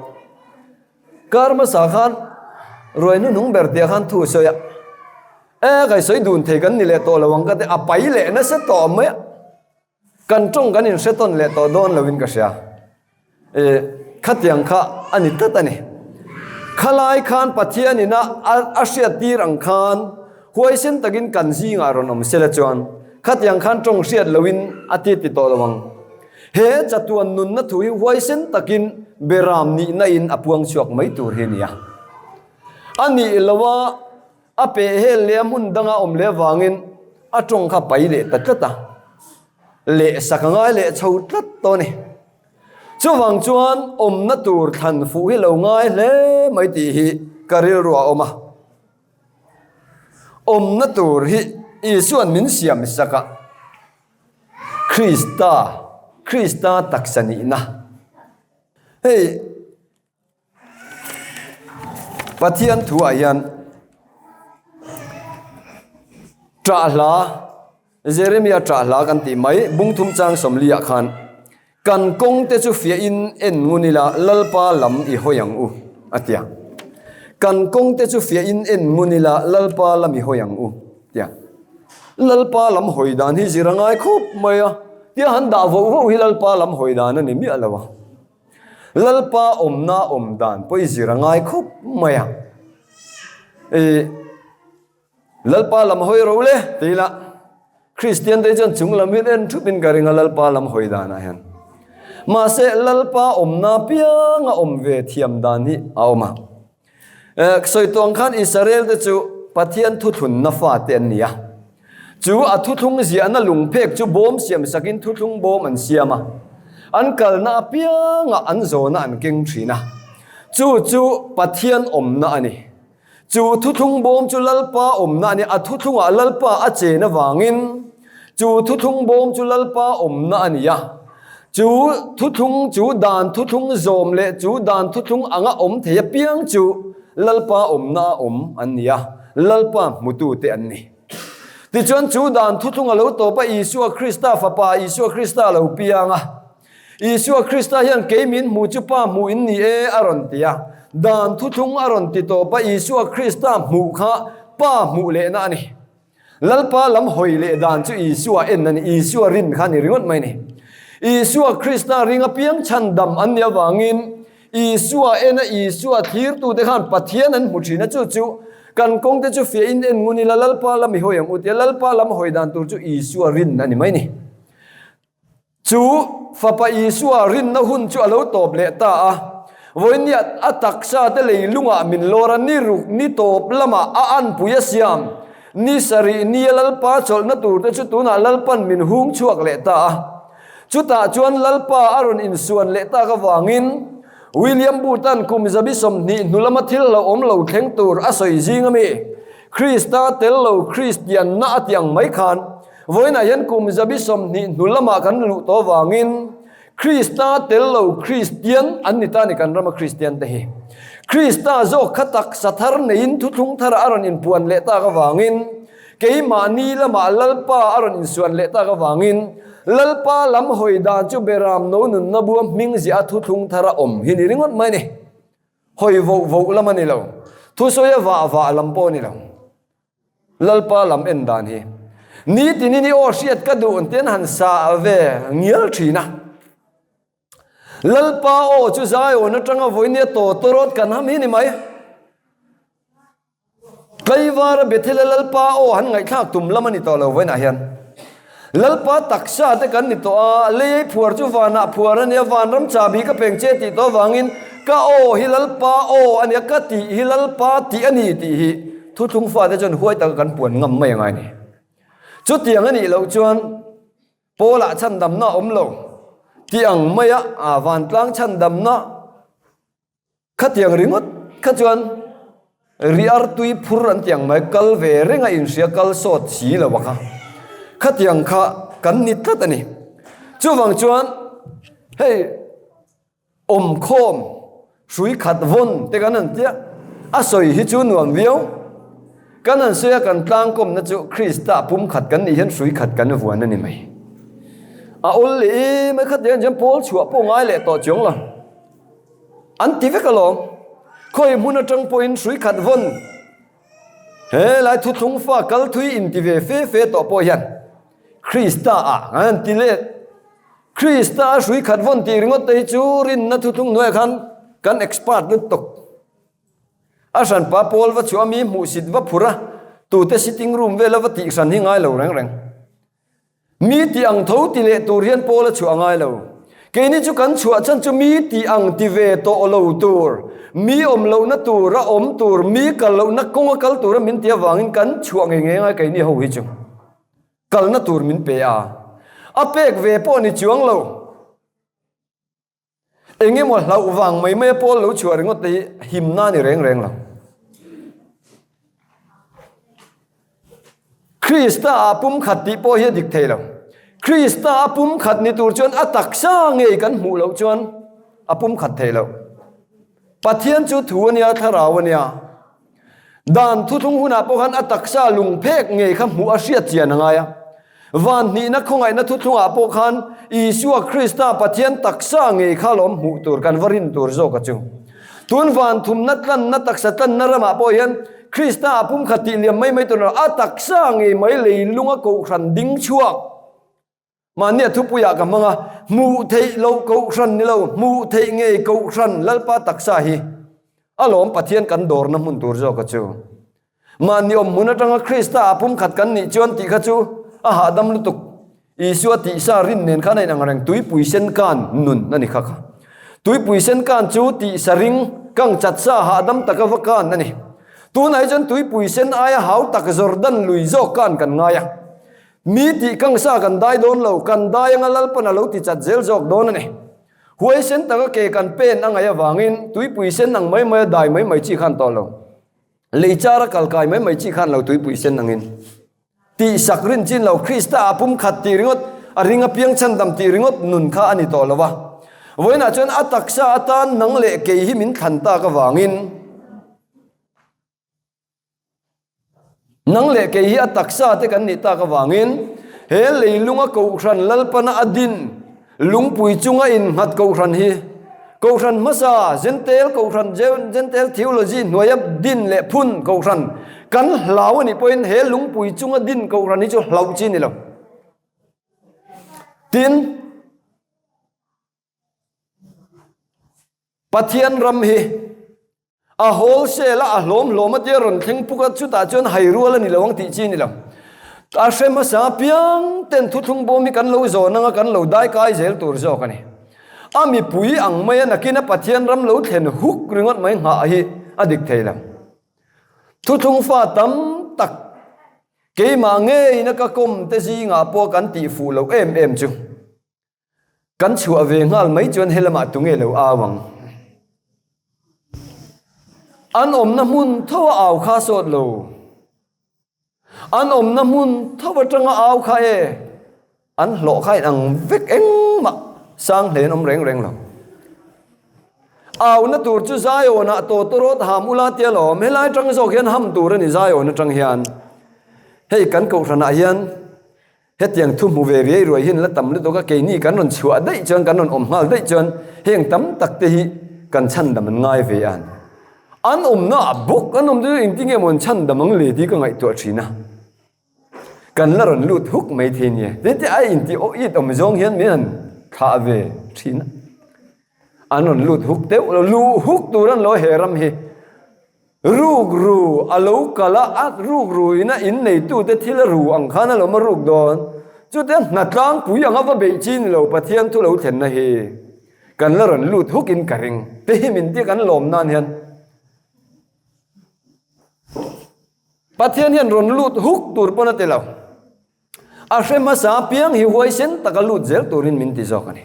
[SPEAKER 1] Kar hmasa khan ruai hnuhnung ber tia khan thu a sawi a. E kai sawi dun thei kan ni leh tawh lo ang ka ti a pai leh nasa tawh mai a kan tawng kan inhre tawn leh tawh dawn lo in ka hria e khatiang kha a ni tlat a ni khalai khan Pathian in a a hriat tir ang khan huaisen takin kan zingah rawn awm sela chuan khatiang khan tawng hriat lo in a ti ti tawh lo ang he chatuan nunna thu hi huaisen takin beram nihna in a puang chhuak mai tur hi a ni a a nih lo a A peh hel leh a hmun danga awm leh avangin a tawng kha pai leh ta tlat a, lehsak a ngai leh chho tlat tawh a ni. Chuvang chuan awmna tur thlan fuh hi lo ngai hle mai tih hi ka rilru a awm a. Awmna tur hi Isua'n min siam sak a, Krista, Krista taksa nihna. Hei. Pathian thuah hian ṭah hla, Jeremia ṭah hla kan tih mai, bungthum chang sawmliah khan, Kan kawngte chu fiahin en ngun ila, Lalpa lam i hawi ang u, a ti a. Kan kawngte chu fiahin en ngun ila, Lalpa lam i hawi ang u, ti a. Lalpa lam hawi dan hi zir a ngai khawp mai a, tia han dah voh voh hi Lalpa lam hawi dan a ni miah lo a. Lalpa awmna awm dan pawh i zir a ngai khawp mai a. I Lalpa lam hawi ro le ti ila Kristian te chuan chung lam hi en thup in ka ring a Lalpa lam hawi danah hian. Mahse Lalpa awmna pianga awm ve thiam dan hi a awm a. Sawi tawng khan Israel te chu Pathian thuthlunna fate an ni a. Chu a thuthlung ziahna lungphek chu bawm siam sakin thuthlung bawm an siam a. An kalna apiangah an zawna an keng thin a. Chu chu Pathian awmna a ni. Chu thuthlung bawm chu Lalpa awmna a ni. A thuthlungah Lalpa a chen avangin chu thuthlung bawm chu Lalpa awmna a ni a. Chu thuthlung, chu dan thuthlung zawm leh chu dan thuthlung anga awm thei apiang chu Lalpa awmna a awm an ni a, Lalpa hmutute an ni. Tichuan chu dan thuthlung a lo tawp a, Isua Krista Fapa Isua Krista a lo piang a. Isua Krista hian kei min hmu chu Pa hmuh in ni e a rawn ti a. Dan thuthlung a rawn ti tawp a, Isua Krista hmuh kha Pa hmuh lehna a ni. Lalpa lam hawi leh dan chu Isua en a ni, Isua rin kha a ni ringawt mai a ni. Isua Krista ring apiang chhandam an nih avangin Isua en a, Isua thlirtute khan Pathian an hmu thin a, chu chu kan kawngte chu fiahin en ngun ila Lalpa lam i hawi ang u tia Lalpa lam hawi dan tur chu Isua rin a ni mai a ni. Chu Fapa Isua rinna hun chu a lo tawp leh ta a. Vawinia a taksa te leilungah min lawr a, ni ruk ni tawp lamah a anpui a siam. Ni sarih nia Lalpa chawlhna turte chu tunah Lalpan min hung chhuak leh ta a. Chutah chuan Lalpa a rawn insuan leh tak avangin William Booth-a'n kum 20 hnu lama thil hlauhawm lo thleng tur a sawi zing ami, Krista tel lo Kristianna a ti ang mai khan Vawiinah hian kum 20 hnu lamah kan luh tawh avangin Krista tel lo Kristian an ni ta a ni kan rama Kristian te hi. Krista zawk kha taksa thar neiin thuthlung thar a rawn inpuan leh tak avangin keimahni lamah Lalpa a rawn insuan leh tak avangin Lalpa lam hawi dan chu Beram no nunna bua hming ziah a thuthlung thar a awm hi ni ringawt mai a ni. Hawi voh voh lam a ni lo. Thusawi a vah vah lam pawh a ni lo. Lalpa lam en dan hi nitinin i aw hriat ka duh ten han sa ve ngial thin a. Lalpa aw chu Zion atanga vawinia tawtawrawt kan ham hi ni mai. Tlaivara Bethel-a Lalpa aw han ngaihthlak tum lam a ni tawh lo vawiinah hian. Lalpa taksa te kan ni tawh a, lei ei phuar chu vanah phuar a nia, vanram chahbi ka peng che tih tawh avangin ka aw hi Lalpa aw a nia, ka tih hi Lalpa tih a ni tih hi thuthlung fate chuan huai taka kan puan ngam mai angai ni. Chutiang a nih loh chuan Paula chhandamna a awm lo tih ang maia vantlang chhandamna Khatiang ringawt kha chuan riar tui phur an tiang mai kal ve reng a inhria kal sawt si lo a kha. Khatiang kha kan ni tlat a ni. Chuvang chuan hei awmkhawm hrui khat vawn te kan han tia a sawi hi chu nuam viau. Kan han sawi a kan tlangkawmna chu Krista pumkhat kan nih hian hrui khat kan vuan a ni mai. A awl leh em a khatiang chuan pawl chhuah pawh ngai leh tawh chuang lo. An ti vek alawm. Khawi hmun atang pawhin hrui khat vawn he lai thuthlung fa kal thui inti ve fe fe tawh pawh hian Krista ah an ti let. Krista a hrui khat vawn tih ringawt te hi chu rinna thuthlung hnuaiah khan kan expert lutuk. A hranpa pawl va chhuah a mi hmuhsit va phur a, tute sitting room vela va tih hran hi ngai lo reng reng. Mi tih ang tho ti leh tur hian Paul a chhuah ngai lo. Keini chu kan chhuah chhan chu mi tih ang ti ve tawh lo tur, mi awm lohna tur a awm tur, mi kal lohna kawng a kal tur a min ti avangin kan chhuah ngei ngei ngai keini ho hi chu. Kalna tur min pe a, a pek ve pawh ni chuang lo. Eng emaw hlauh vang mai mai a pawl lo chhuah ringawt te hi himna a ni reng reng lo. Krista ah pumkhat tih pawh hi a dik thei lo. Krista a pumkhat ni tur chuan a taksa ngei kan hmuh loh chuan a pumkhat thei lo. Pathian chu thu a nia, thlarau a nia. Dan thuthlung hunah pawh khan a taksa lungphek ngei kha hmuh a hriat chian a ngai a. Van hnihna khawngaihna thuthlungah pawh khan Isua Krista Pathian taksa ngei kha lawm hmuh tur kan va rin tur zawk a chu. Tun van thumna tlanna taksa tlanna ramah pawh hian Krista a pumkhat tih liam mai mai tur a taksa ngei mai leilunga kohhran ding chhuak Mahnia thupuiah ka hmang a, Hmuh theih loh kohhran ni lo, hmuh theih ngei kohhran Lalpa taksa hi a lawm Pathian kan dawrna hmun tur zawk a chu. Mahni awm hmun atanga Krista ah pumkhat kan nih chuan tih kha chu a hahdam lutuk. Isua tihsa rin nen khan a inang reng, tuipui sen kan nun a ni kha kha. Tuipui sen kan chu tihsa ring, kang chat sa hahdam taka va kan a ni. Tunah hi chuan tuipui sen aia hau tak Jordan lui zawk kan kan ngai a. Mi tih kang sa kan dai dawn lo, kan dai anga Lalpan a lo ti chat zel zawk dawn a ni. Huaisen taka ke kan pen a ngaih avangin tuipui sen ang mai mai a dai mai mai chi khan tawh lo. Lei chara kal kai mai mai chi khan lo tuipui sen angin. Tihsak rin chin lo Krista ah pumkhat tih ringawt, a ring apiang chhandam tih ringawt nun kha a ni tawh lo va. Vawiinah chuan a taksa atan nang leh kei hi min thlan tak avangin nang leh kei hi a taksa te kan nih tak avangin he leilunga kohhran Lalpana a din Lungpui chunga innghat kohhran hi Kohhran hmasa, Jentail Kohhran, Jentail Theology hnuaia din leh phun kohhran kan hlau a nih pawhin he lungpui chunga din kohhran hi chu hlauh chi a ni lo. Tin, Pathian ram hi A wholesale a, a hlawm hlawm a tia rawn thleng puk a, chutah chuan hai rual a ni lo ang tih chi a ni lo. A hre hmasa apiang ten thuthlung bawm hi kan lo zawn anga kan lo dai kai zel tur zawk a ni. A mipui ang mai a nakin a Pathian ram lo thlen huk ringawt mai nghah hi a dik thei lo. Thuthlung fa tam tak keimah ngeiin a ka kawm te zingah pawh kan tih fuh loh em em chu. Kan chhuah ve nghal mai chuan helamah tunge lo au ang? An awmna hmun tho a au kha sawt lo. An awmna hmun tho atanga au kha e an hlawh kha in ang vek engmah sang hle an awm reng reng lo. Auna tur chu Zion-ah tawtawrawt ham ula tia lawm. Helai atang zawk hian ham tur a ni Zion atang hian. Hei kan kohhranah hian Hetiang thu hmu ve riai ruai hian la tam lutuk a, keini kan rawn chhuah daih chuan, kan rawn awm nghal daih chuan heng tam tak te hi kan chhandam an ngai ve a ni. An awmna ah bawk an awm chu engtin nge maw an chhandam ang le tih ka ngaihtuah thin a. Kan la rawn lut huk mai thei nia. Tin te a inti aw it awm zawng hian min han thlah ve thin a. An rawn lut huk deuh lo, luh huk tur an lo he ram hi. Rukru a lo kal a, a rukru ina in neitute thil a ru ang khan a lo ma ruk dawn. Chute hnatlangpui anga va beih chi ni lo Pathian thu lo thlenna hi kan la rawn lut huk in ka ring. Te hi min tia kan lawm nan hian Pathian hian rawn lut huk tur pawn a ti lo. A hre hmasa apiang hi huaisen taka lut zel turin min ti zawk a ni.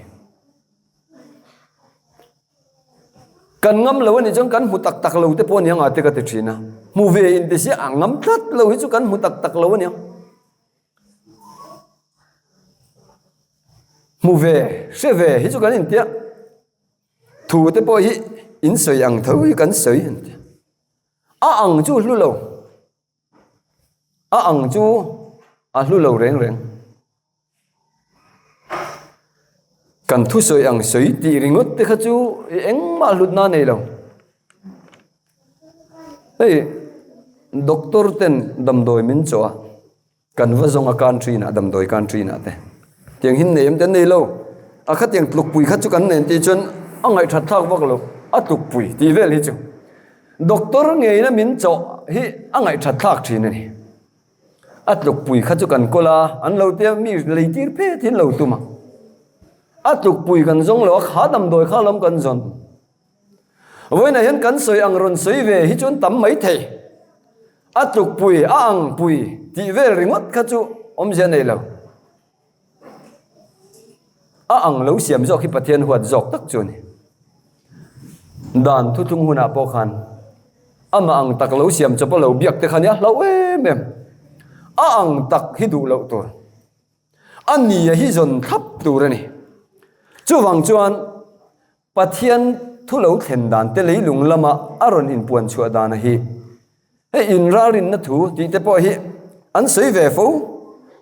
[SPEAKER 1] Kan ngam lo a nih chuan kan hmu tak tak lo te pawh a ni ang a te ka ti thin a. Hmu ve in ti sia a ngam tlat lo hi chu kan hmu tak tak lo a ni ang. Hmu ve, hre ve hi chu kan intia. Thu te pawh hi in sawi ang tho hi kan sawi an ti. A ang chu hlu lo. A ang chu a hlu lo reng reng. Kan thusawi ang sawi tih ringawt te kha chu engmah hlutna a nei lo. Hei doctor ten damdawi min chawh a. Kan va zawng a country inah damdawi country inah te tiang hin nei em te an nei lo a khatiang tlukpui kha chu kan nen tih chuan a ngaihthat thlak vak lo a tlukpui tih vel hi chu doctor ngeina min chawh hi a ngaihthat thlak thin a ni a tlukpui kha chu kan kawl a an lo tia mi lei tir phet hi an lo tum a a tlukpui kan zawng lo a kha damdawi kha lam kan zawn. Vawiinah hian kan sawi ang rawn sawi ve hi chuan tam mai thei. A tlukpui, a angpui tih vel ringawt kha chu awmzia nei lo. A ang lo siam zawk hi Pathian huat zawk tak chu a ni. Dan thuthlung hunah pawh khan amah ang tak lo siam chawp a lo biak te kha nia hlauh em em. A ang tak hi duh loh tur. A nia hi zawn thlap tur a ni. Chuvang chuan Pathian thu lo thlen dan te leilung lama a rawn inpuan chhuah dana hi hei inralrinna thu tih te pawh hi an sawi ve fo.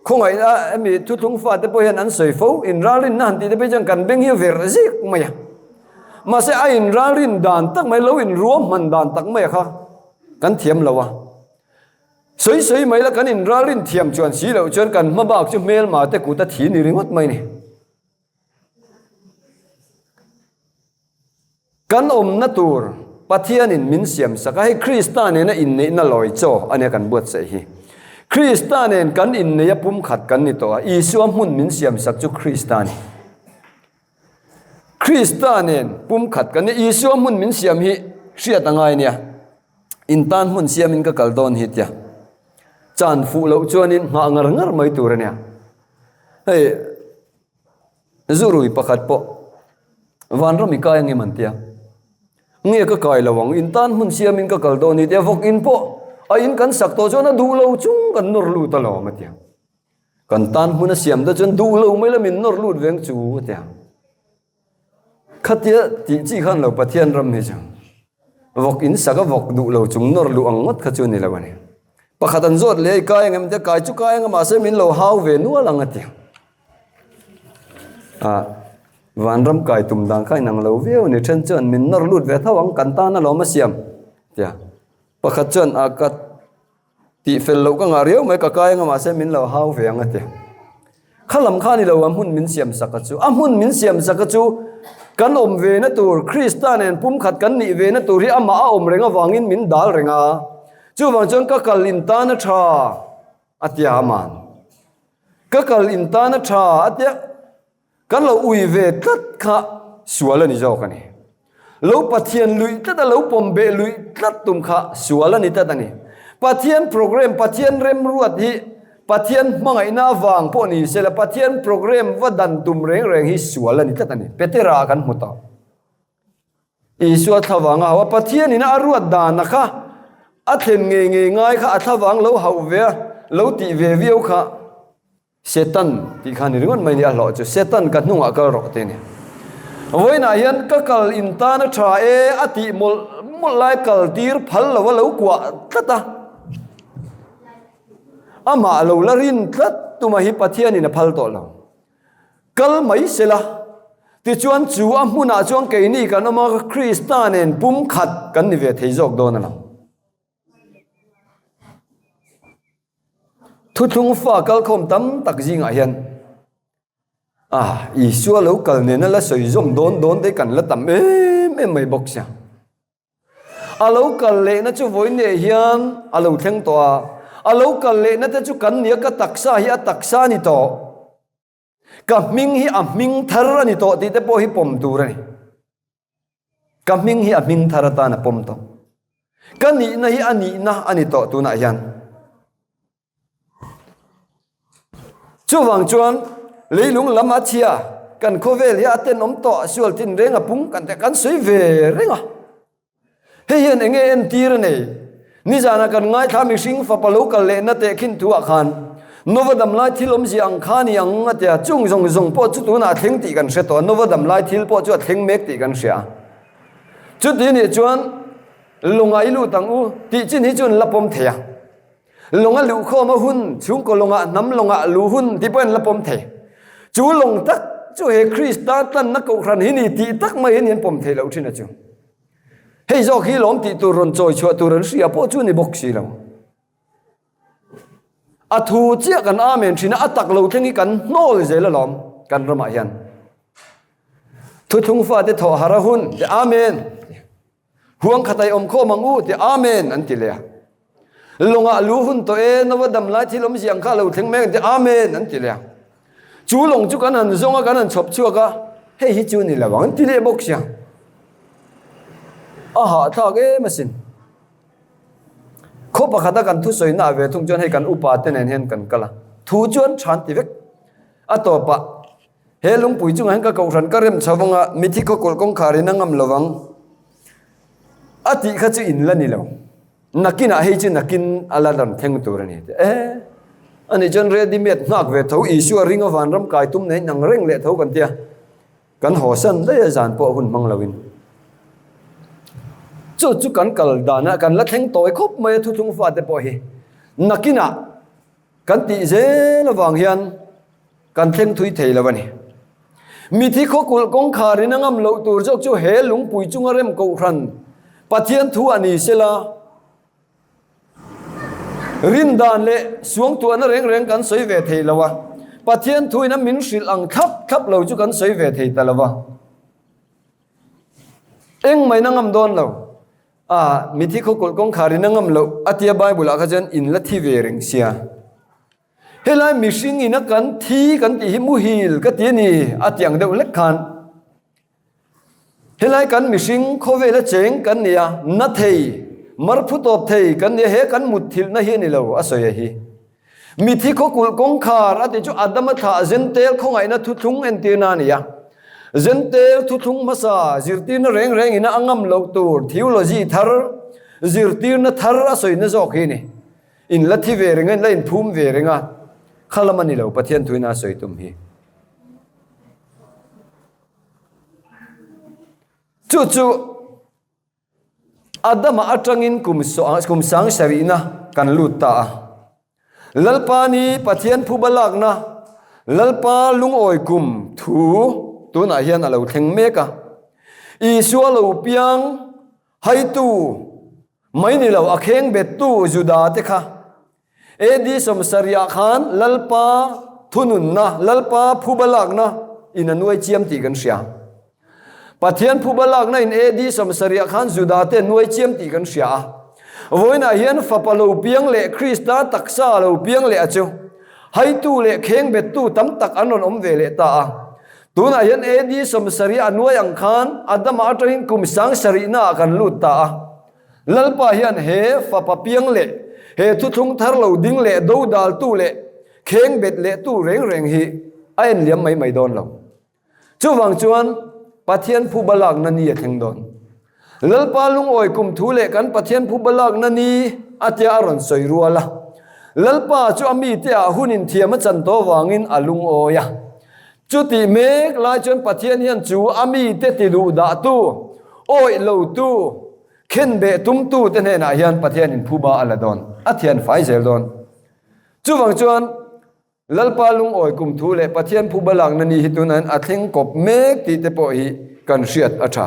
[SPEAKER 1] Khawngaihna hemi thuthlung fate pawh hian an sawi fo. Inralrinna han tih te phei chuan kan beng hi a verh zik mai a. Mahse a inralrin dan tak mai lo inruahman dan tak mai a kha kan thiam lo a. Sawi sawi mai la kan inralrin thiam chuan si loh chuan kan hma bak chu hmelma te kut a thi ni ringawt mai ni. Kan awmna tur Pathianin min siam sak a, hei Krista nena inneihna lawi chaw a nia kan buatsaih hi. Krista nen kan inneih a pumkhat kan ni tawh a, Isua hmun min siam sak chu Krista a ni. Krista nen pumkhat kan ni, Isua hmun min siam hi hriat a ngai nia. In tan hmun siamin ka kal dawn hi tia. Chan fuh loh chuanin nghah ngar ngar mai tur a nia. Hei Zurui pakhat pawh Vanram i kai angem an tia. Nge ka kai lo ang, in tan hmun siamin ka kal dawn i tia vawk in pawh a in kan sak tawh chuan a duh lo chung kan nawr lut alawm a tia. Kan tan hmun a siam te chuan duh lo mai la min nawr lut veng chu a tia. Khatia tih chi khan lo Pathian ram hi chu vawk in sak a vawk duh lo chung nawr luh ang ngawt kha chu a ni lo a ni. Pakhat an zawt leh i kai angem tia kai chu kai anga mahse min lo hau ve nual ang a tia. Ah, vanram kai tum dan kha inang lo viau a ni. Then chuan min nawr lut ve tho ang, kan tan alawm a siam tia. Pakhat chuan ah ka tih fel loh ka ngah riau mai, ka kai anga mahse min lo hau ve ang a ti. Kha lam kha a ni lo, a hmun min siam sak a chu. A hmun min siam sak a chu kan awm ve na tur, Krista nen pumkhat kan nih ve na tur hi amah a awm reng avangin min dal reng a. Chuvang chuan ka kal in tan a tha a tia aman. Ka kal in tan a tha a tia kan lo ui ve tlat kha sual a ni zawk a ni. Lo Pathian luih tlat a lo pawm beh luih tlat tum kha sual a ni tlat a ni. Pathian program, Pathian remruat hi Pathian hmangaihna avang pawh ni sela Pathian program va dan tum reng reng hi sual a ni tlat a ni. Petera kan hmu tawh. Isua thlavang a hauh a, Pathianin a ruat dana kha a thlen ngei ngei ngai kha a thlavang lo hauh ve a, lo tih ve viau kha Setan tih kha ni ringawt mai ni a hlawh chu Setan ka hnungah kal rawh te ni. Vawiinah hian ka kal in tan a tha e a tih mawlh mawlh lai kal tir phal lo a lo kuah tlat a. Amah lo la rin tlat tuma hi Pathianin a phal tawh lo. Kal mai sela, tichuan chu a hmunah chuan keini kan awm a, Krista nen pumkhat kan ni ve thei zawk dawn a lo. Thuthlung fa kalkhawm tam tak zingah hian ah Isua lo kal nena la sawi zawm dawn dawn te kan la tam em em mai bawk sia. A lo kal lehna chu vawiin hian a lo thleng tawh a, a lo kal lehna te chu kan nia ka taksa hi a taksa a ni tawh, ka hming hi a hming thar a ni tawh tih te pawh hi pawm tur a ni. Ka hming hi a hming thar atan a pawm tawh. Ka nihna hi a nihna a ni tawh tunah hian. Chuvang chuan leilung lam a chhia, kan khawvel hi a tenawm tawh, sual tin reng a pung kan tih kan sawi ve reng a. Hei hian eng nge entir a nei? Nizanah kan ngaithla mihring fapa lo kal lehna teh khin thu ah khan Nova dam lai thil awmzia ang kha ni ang a tia, chung zawng zawng pawh chu tunah a thleng tih kan hre tawh a, Nova dam lai thil pawh chu a thleng mek tih kan hria. Chuti nih chuan lawngah i lut ang u tih chin hi chuan la pawm thei a. Lawng a luh khawm a hun, chhungkaw lawngah, hnam lawngah luh hun tih pawh an la pawm thei. Chu lawng tak chu he Krista tlanna kohhran hi ni tih tak mai hi an pawm thei loh thin a chu. Hei zawk hi lawm tih tur rawn chawi chhuah tur an hria pawh chu ni bawk si lo. A thu chiah kan amen thin a, a tak lo thleng hi kan hnawl zel alawm kan ramah hian. Thuthlung fate thawh har a hun, ti amen. Huang khat ai awm khawm ang u ti Amen an ti leh a. Lawngah lu hun tawh e, Nova dam lai thil awm ziang kha a lo thleng mek an ti Amen an ti leh a. Chu lawng chu kan han zawng a, kan han chhawp chhuak a, hei hi chu ni lo ang an ti leh bawk sia. A hahthlak em asin. Khaw pakhata kan thusawi na ve thung chuan hei kan upa te nen hian kan kal a, thu chu an than ti vek. A tawpah He lungpui chungah hian ka kohhran ka rem chho vang a, mithi khawkulh kawngkhar in a ngam lo vang. A tih kha chu in la ni lo. Nakinah hei chu nakin a la rawn thleng tur a ni. E, ani chuan ready made nghak ve tho, Isua ring a vanram kai tum nei nang reng leh tho kan tia. Kan haw san daih a zan pawh hun hmang loin. Chu chu kan kal danah kan la thleng tawi khawp mai a thuthlung fate pawh hi. Nakinah Kan tih zel avang hian kan thleng thui thei lo a ni. Mithi khawkulh kawngkhar in a ngam loh tur zawk chu he lungpui chunga rem kohhran Pathian thu a ni sela, rindan leh suangtuahna reng reng kan sawi ve thei lo a, Pathian thu in a min hrilh ang thlap thlap lo chu kan sawi ve thei ta lo va. Engmah in a ngam dawn lo. A, mithi khawkulh kawngkhar in a ngam loh a tia Bible ah kha chuan in la thi ve reng sia. Helai mihring in a kan thi kan tih hi muhil ka ti a ni a ti ang deuh hlek khan. Helai kan mihring khawvel a cheng kan ni a, na thei, mar phu tawp thei kan ni a, he kan mut thilhna hi a ni lo a sawi a hi. Mithi khawkulh kawngkhar a ti chu Adama thlah Zentel khawngaihna thuthlung entirna a ni a. Zentel thuthlung hmasa zirtirna reng reng ina a ngam loh tur theology thar, zirtirna thar a sawina zawk hi a ni. In la thi ve reng a, in la inphum ve reng a, kha lam a ni lo Pathian thuina a sawi tum hi. Chu chu Adama atangin kum kum sang sarihna kan lut ta a. Lalpa ni Pathian phuba lakna Lalpa lungawi kum thu tunah hian a lo thleng mek a. Isua lo piang haitu Mai ni lo, a kheng bettu Juda te kha AD 70 ah khan Lalpa thununna, Lalpa phuba lakna in a nuai chiam tih kan hria. Pathian phuba lakna in AD 70 ah khan Juda te nuai chiam tih kan hria a. Vawiinah hian fapa lo piang leh Krista taksa lo piang leh a chu haitu leh kheng bettu tam tak an rawn awm ve leh ta a. Tunah hian AD 70 a nuai ang khan Adama atangin kum 70,na ah kan lut ta a. Lalpa hian he fapa piang leh he thuthlung thar lo ding leh do daltu leh kheng bet leh tu reng reng hi a en liam mai mai dawn lo. Chuvang chuan Pathian phuba lakna ni a thleng dawn. Lalpa lungawi kum thu leh kan Pathian phuba lakna ni a tia a rawn sawi rual a. Lalpa chu a mite ah hun inthiam a chan tawh vangin a lungawi a. Chutih mek lai chuan Pathian hian chu a mite ti duh dahtu, awih lotu, khenbeh tumtu te hnenah hian Pathianin phuba a la dawn, a thian fai zel dawn. Chuvang chuan Lalpa lungawi kum thu leh Pathian phuba lakna ni hi tunah hian a thleng kawp mek tih te pawh hi kan hriat a tha.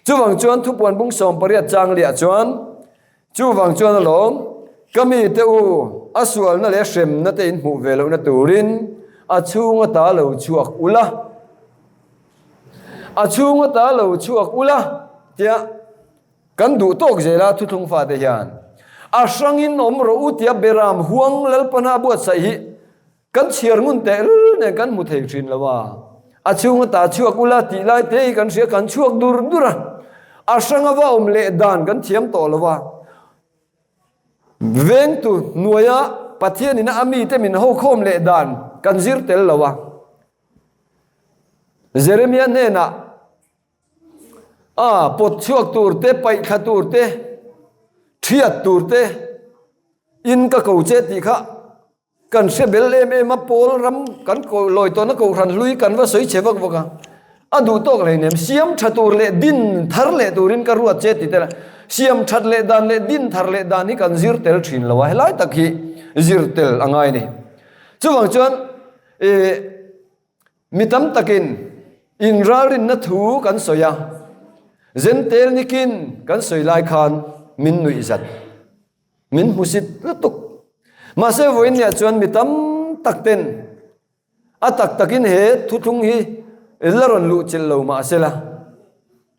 [SPEAKER 1] Chuvang chuan thupuan bung 18 chang liah chuan Chuvang chuan alawm, ka mite u, a sualna leh hremna te in hmuh ve lohna turin a chhung ata lo chhuak ula, a chhung ata lo chhuak ula tia kan duh tawk zel a thuthlung fate hian a hrangin awm rawh u tia Beram huang Lalpana a buatsaih hi Kan chhiar ngun teh lul nen kan hmu thei thin lo a, a chhung ata chhuak ula tih lai te hi kan hria, kan chhuak dur dur a, a hrang ava awm leh dan kan thiam tawh lo a, vengtu hnuaia Pathianin a mite min ho khawm leh dan kan zir tel lo a. Jeremia hnenah a pawt chhuak tur te, paih thla tur te, thiat tur te in ka ko che tih kha Kan hre bel em em a, pawl ram kan lawi tawhna kohhran hlui kan va sawi chhe vak vak a, a duh tawk hlei nem, siam tha tur leh din thar leh turin ka ruat che ti tel a, siam that leh dan leh din thar leh dan hi kan zir tel thin lo a, helai tak hi zir tel a ngai a ni. Chuvang chuan ih mi tam takin inralrinna thu kan sawi a, Zentel nikin kan sawi lai khan min nuih zat. Min hmusit lutuk. Mahse vawiin niah chuan mi tam tak ten a tak takin he thuthlung hi la rawn luh chilh lo mahsela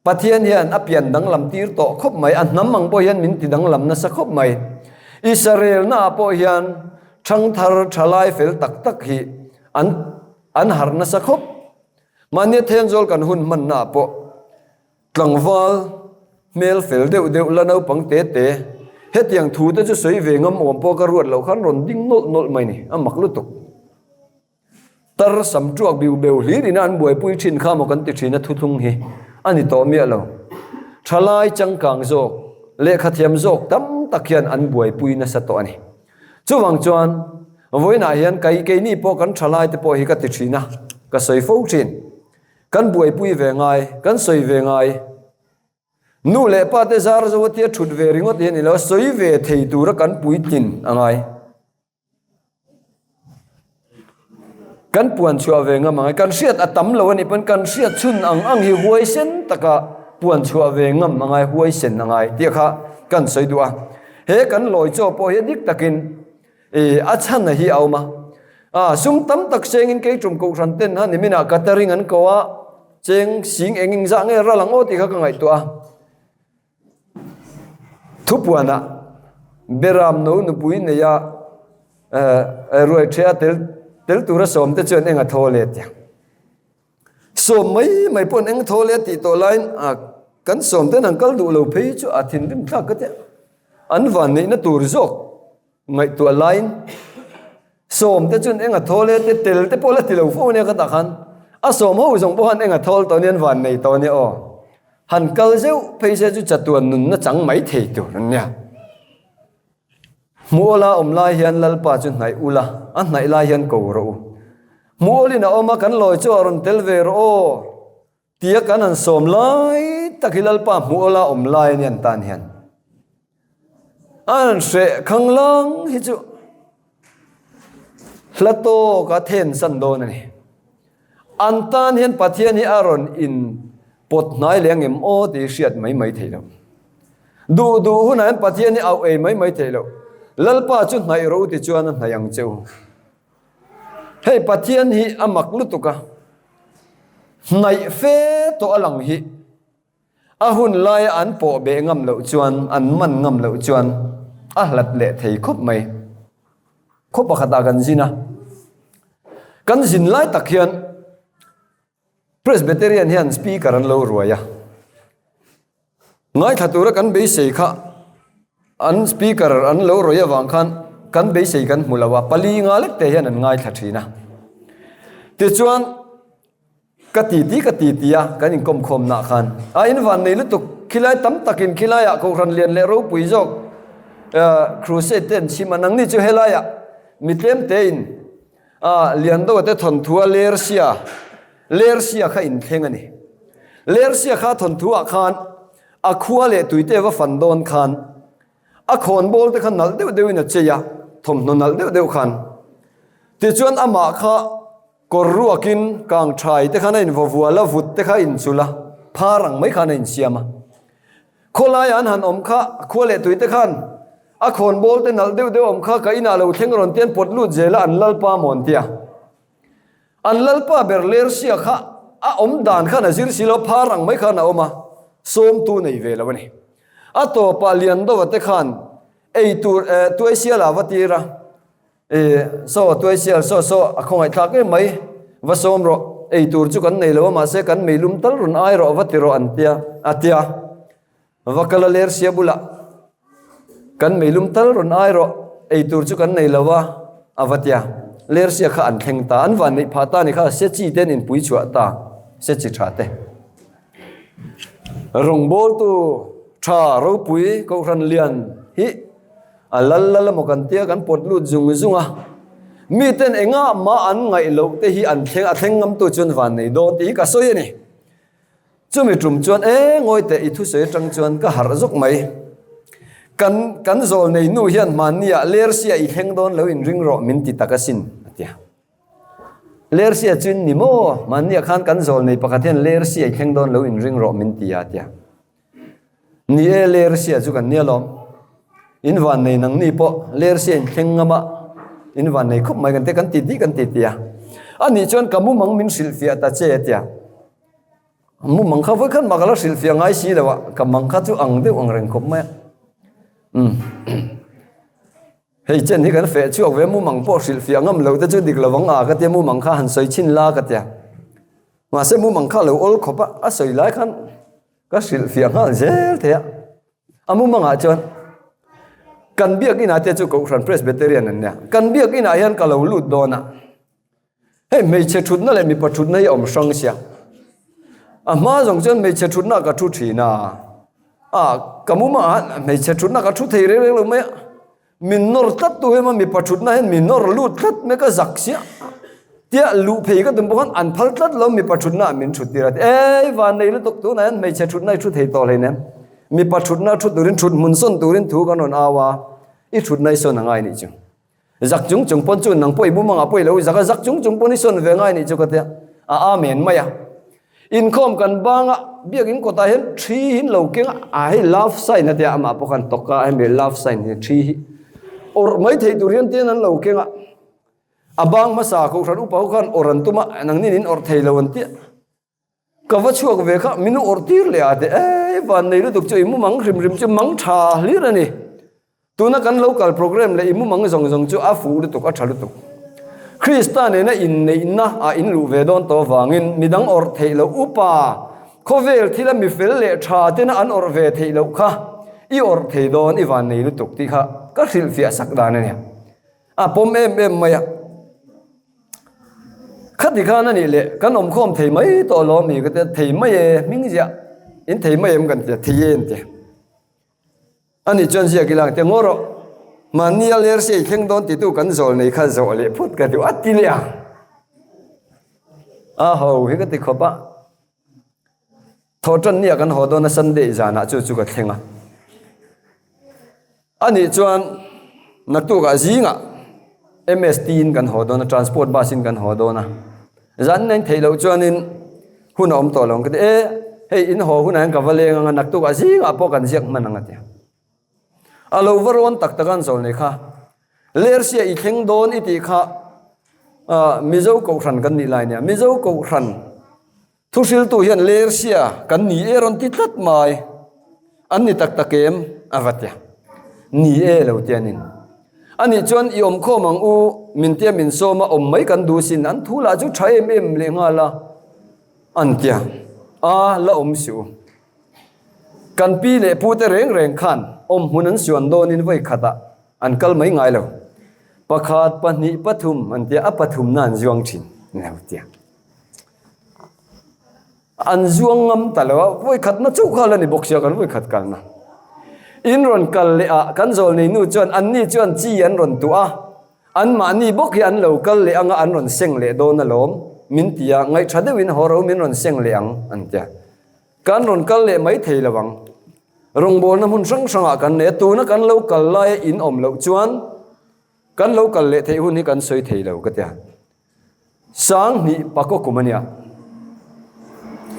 [SPEAKER 1] Pathian hian a pian danglam tir tawh khawp mai, a hnam ang pawh hian min ti danglam nasa khawp mai. Israelnaah pawh hian thangthar thalai fel tak tak hi an an harh nasa khawp. Mahnia Thenzawl kan hun hmannaah pawh Tlangval hmel fel deuh deuh la naupang te te, hetiang thu te chu sawi ve ngam awm pawh ka ruat loh khan rawn ding nawlh nawlh mai ni, a mak lutuk. Tar sam tuak biu beu hlir ina an buaipui thin kha maw kan ti thin a thuthlung hi a ni tawh miah lo. Thalai changkang zawk, lehkha thiam zawk tam tak hian an buaipui nasa tawh a ni. Chuvang chuan vawiinah hian kei keini pawh kan thalai te pawh hi ka ti thin a, ka sawi fo thin. Kan buaipui ve ngai, kan sawi ve ngai. Nu leh pa te zar zo atia thut ve ringawt hi a ni lo, sawi ve thei tura kan puitlin a ngai. Kan puan chhuah ve ngam ang, kan hriat a tam lo a nih pawn kan hriat chhun ang ang hi huaisen taka puan chhuah ve ngam a ngai, huaisen a ngai tih kha kan sawi duh a. He kan lawi chaw pawh hi dik takin I a chhan a hi a awm a. A sum tam tak sengin kei tum kohhran ten ha niminah catering an ko a. Cheng sing eng eng zah nge ral ang aw tih kha ka ngaihtuah a. Thupuanah Beram no nupui neia ruai ṭhea tel tel tura sawm te chuan eng a thaw le tia. Sawm mai mai paw'n eng thaw le a tih tawh laiin a kan sawm ten an kal duh lo phei chu a thinrim thlak ka tia. An van neihna tur zawk Ngaihtuah laiin sawm te chuan eng a thawl e te tel te pawh la ti lo fo ania ka tah khan a sawm ho zawng pawh khan eng a thawl tawh ania an van nei tawh ania aw. Han kal zeuh phei se chu chatuan nunna chang mai thei tur an nia. Hmuhawla awm lai hian Lalpa chu hnaih ula, a hnaih lai hian ko rawh u. Hmuhawlin a awm a, kan lawi chu a rawn tel ve rawh aw. Tia kan han sawm lai tak hi Lalpa hmuh awla awm lai a ni an tan hian. A han hreh khang lang hi chu hla tawk a then san dawn a ni. An tan hian Pathian hi a rawn in pawt hnai leh angem aw tih hriat mai mai thei lo. Duh duh hunah hian Pathian hi auh ei mai mai thei lo. Lalpa chu hnaih rawh u ti chuan a hnaih ang che u. Hei Pathian hi a mak lutuk a, hnaih fe tawh a lang hi a hun laia an pawh beh ngam loh chuan, an man ngam loh chuan a hlat leh thei khawp mai. Khaw pakhatah kan zin a, kan zin lai tak hian Presbyterian hian speaker an lo ruai a, Ngaithla tura kan beisei kha an speaker an lo rawih avang khan kan beisei kan hmu lo a, pali nga lek te hian an ngaithla thin a. Tichuan ka ti ti ka ti ti a, kan inkawm khawmna khan a invan nei lutuk khilai tam takin khilaiah Kohhran lian leh ropui zawk crusade te an chhim a, nangni chu helaiah mi tlem tein A Liandoa te thawnthua Lersia, Lersia kha inthleng a ni. Lersia kha thawnthuah khan a khua leh tuite va fan dawn khan a khawnbawl te kha nalh deuh deuhin a chei a, thawmhnaw nalh deuh deuh khan. Tichuan amah kha kawr ruakin kang thai te khan a invavual a, vut te kha a inchulh a, phar ang mai khan a insiam a. Khawlaiah an han awm kha, khua leh tuite khan a khawnbawl te nalh deuh deuh awm kha ka inah lo thleng rawn tian pawt lut zel a, an lalpa mawn tia. An lalpa ber Lersia kha a awm dan khan a zir si lo, phar ang mai khan a awm a, sawmtu nei ve lo a ni. A tawpah Liandova te khan ei tur Tuaisiala va tir a, E, saw tuaisial, saw saw, a khawngaih thlak em mai, va sawm rawh, ei tur chu kan nei lo a, mahse kan meilum tal rawn ai rawh, va ti rawh an tia, a tia. Va kal a ler sia bulah, kan meilum tal rawn ai rawh, ei tur chu kan nei lo a, a va tia. Ler sia kha an thleng ta, an van neih phah ta ni kha, se chi te an inpui chhuah ta, se chi tha te. Rawngbawltu tha ropui Kohhran lian hi a lal lal emaw kan tia kan pawt lut zung zung a, miten engah mah an ngaih loh te hi an thleng a thleng ngamtu chuan van nei dawn tih hi ka sawi a ni. Chumi tum chuan e ngawi teh i thusawi atang chuan ka harh zawk mai. Kan kan zawl nei nu hian hmanni ah lersia i thleng dawn lo inring rawh min ti tak asin a ti a. Lersia chu in ni maw? Mahniah khan kan zawl nei pakhat hian Lersia i thleng dawn lo inring rawh min ti a tia. Ni e, Lersia chu kan nia lawm. In van nei nang ni pawh Lersia in thleng ngam a, in van nei khawp mai kan tia, kan ti ti kan ti ti a. A nih chuan ka mumang min hrilhfiah ta che a tia. Mumang kha vawikhat mah ka la hrilhfiah ngai si lo a, ka mang kha chu ang deuh ang reng khawp mai a. Umm. Hei chen hi kan feh chhuak ve mumang pawh hrilhfiah ngam lo te chu dik lo ang a ka tia mumang kha han sawi chhin la ka tia. Mahse mumang kha lo awl khawp a, a sawi lai khan ka hrilhfiah nghal zel thei a. A mumangah chuan kan biakinah te chu Kohhran Presbyterian an nia, kan biakinah hian ka lo lut dawn a. Hei hmeichhe thutna leh mipa thutna hi a awm hrang sia. A hma zawng chuan hmeichhe thutna ka thu thin a, a ka mumah ah hmeichhe thutna ka thu thei reng reng lo mai a, min nawr tlat tu hian mipa thutna hian min nawr lut tlat mai ka zak sia. Tia luh phei ka tum pawh khan an phal tlat lo mipa thutna ah min thut tir a ti ei van nei lutuk tunah hian hmeichhe thutna i thu thei tawh hleinem mipa thutna thu turin thut hmun sawn turin thu kan rawn au a i thutna i sawn a ngai nih chu. Zak chung chung pawn chu nang pawh i bum anga pawh i lo zak a, zak chung chung pawn i sawn ve ngai nih chu ka tia, a amen mai a. Inkhawm kan bang a, biakin kawtah hian thi hi lo keng a, a hei love sign a tia, amah pawh khan tawk a, hemi love sign hi thi hi awrh mai theih tur hian tian an lo keng a. A bang hmasa Kohhran upa ho khan awrh an tum a, nangnin in awrh thei lo an tia. Ka va chhuak ve kha min awrh tir leh a ti e van nei lutuk chu i mu mang hrim hrim chu mang tha hlir a ni. Tuna kan lo kal program leh i mu mang zawng zawng chu a fuh lutuk a tha lutuk. Krista nena inneihna ah in luh ve dawn tawh vangin midang awrh theih loh upa khawvel thila mi fel leh tha tena an awrh ve theih loh kha i awrh thei dawn i van nei lutuk tih kha ka hrilhfiah sak dan a nia. A pawm em em mai a. Khati khan a nih leh kan awmkhawm thei mai tawh lo ami ka tia thei mai e hming ziah in thei mai em kan tia thei e an ti. A nih chuan ziak ila ang tia ngaw rawh mahni a ler sei thleng dawn titu kan zawl nei kha zawh leh phut ka duh a ti leh a. A ho hi ka ti khawp a. Thawhṭan nia kan haw dawn a Sunday zanah chu chu ka thleng a. A nih chuan naktukah zingah MST in kan haw dawn a, transport bus in kan haw dawn a. Zan in theih loh chuanin hun a awm tawh lo ang ka ti e, hei in haw hunah hian ka va leng ang a, naktukah zingah pawh kan ziak hman ang a ti a. A lo va rawn tak tak a an zawl nei kha. Lersia i thleng dawn i tih kha Mizo Kohhran kan nih lai nia, Mizo Kohhran Thuhriltu hian Lersia kan ni e rawn ti tlat mai. An ni tak tak em? A va tia. Ni e lo ti anin. Anih chuan i awmkhawm ang u, min tia min sawm a, awm mai kan duh sin, an thu lah chu tha em em leh nghal a, an tia. A la awm si u. Kan pi leh pu te reng reng khan awmhmun an suan dawnin vawi khatah an kal mai ngai lo. Pakhat, pahnih, pathum an tia, a pathumna an zuang thin lo tia. An zuang ngam ta lo a, vawi khatna chauh kha la ni bawk sia kan vawi khat kalna. In rawn kal leh ah kan zawl nei nu chuan anni chuan chi an rawn tuah a, anmahni bawk hi an lo kal leh anga an rawn seng leh dawn alawm min ti a, ngaihtha deuhin haw ro min rawn seng leh ang an ti a. Kan rawn kal leh mai thei lo ang. Rawngbawlna hmun hrang hrangah kan nei a, tuna kan lo kal laia in awm loh chuan kan lo kal leh theih hun hi kan sawi thei lo ka ti a. Sanghnih pakaw kum a nia.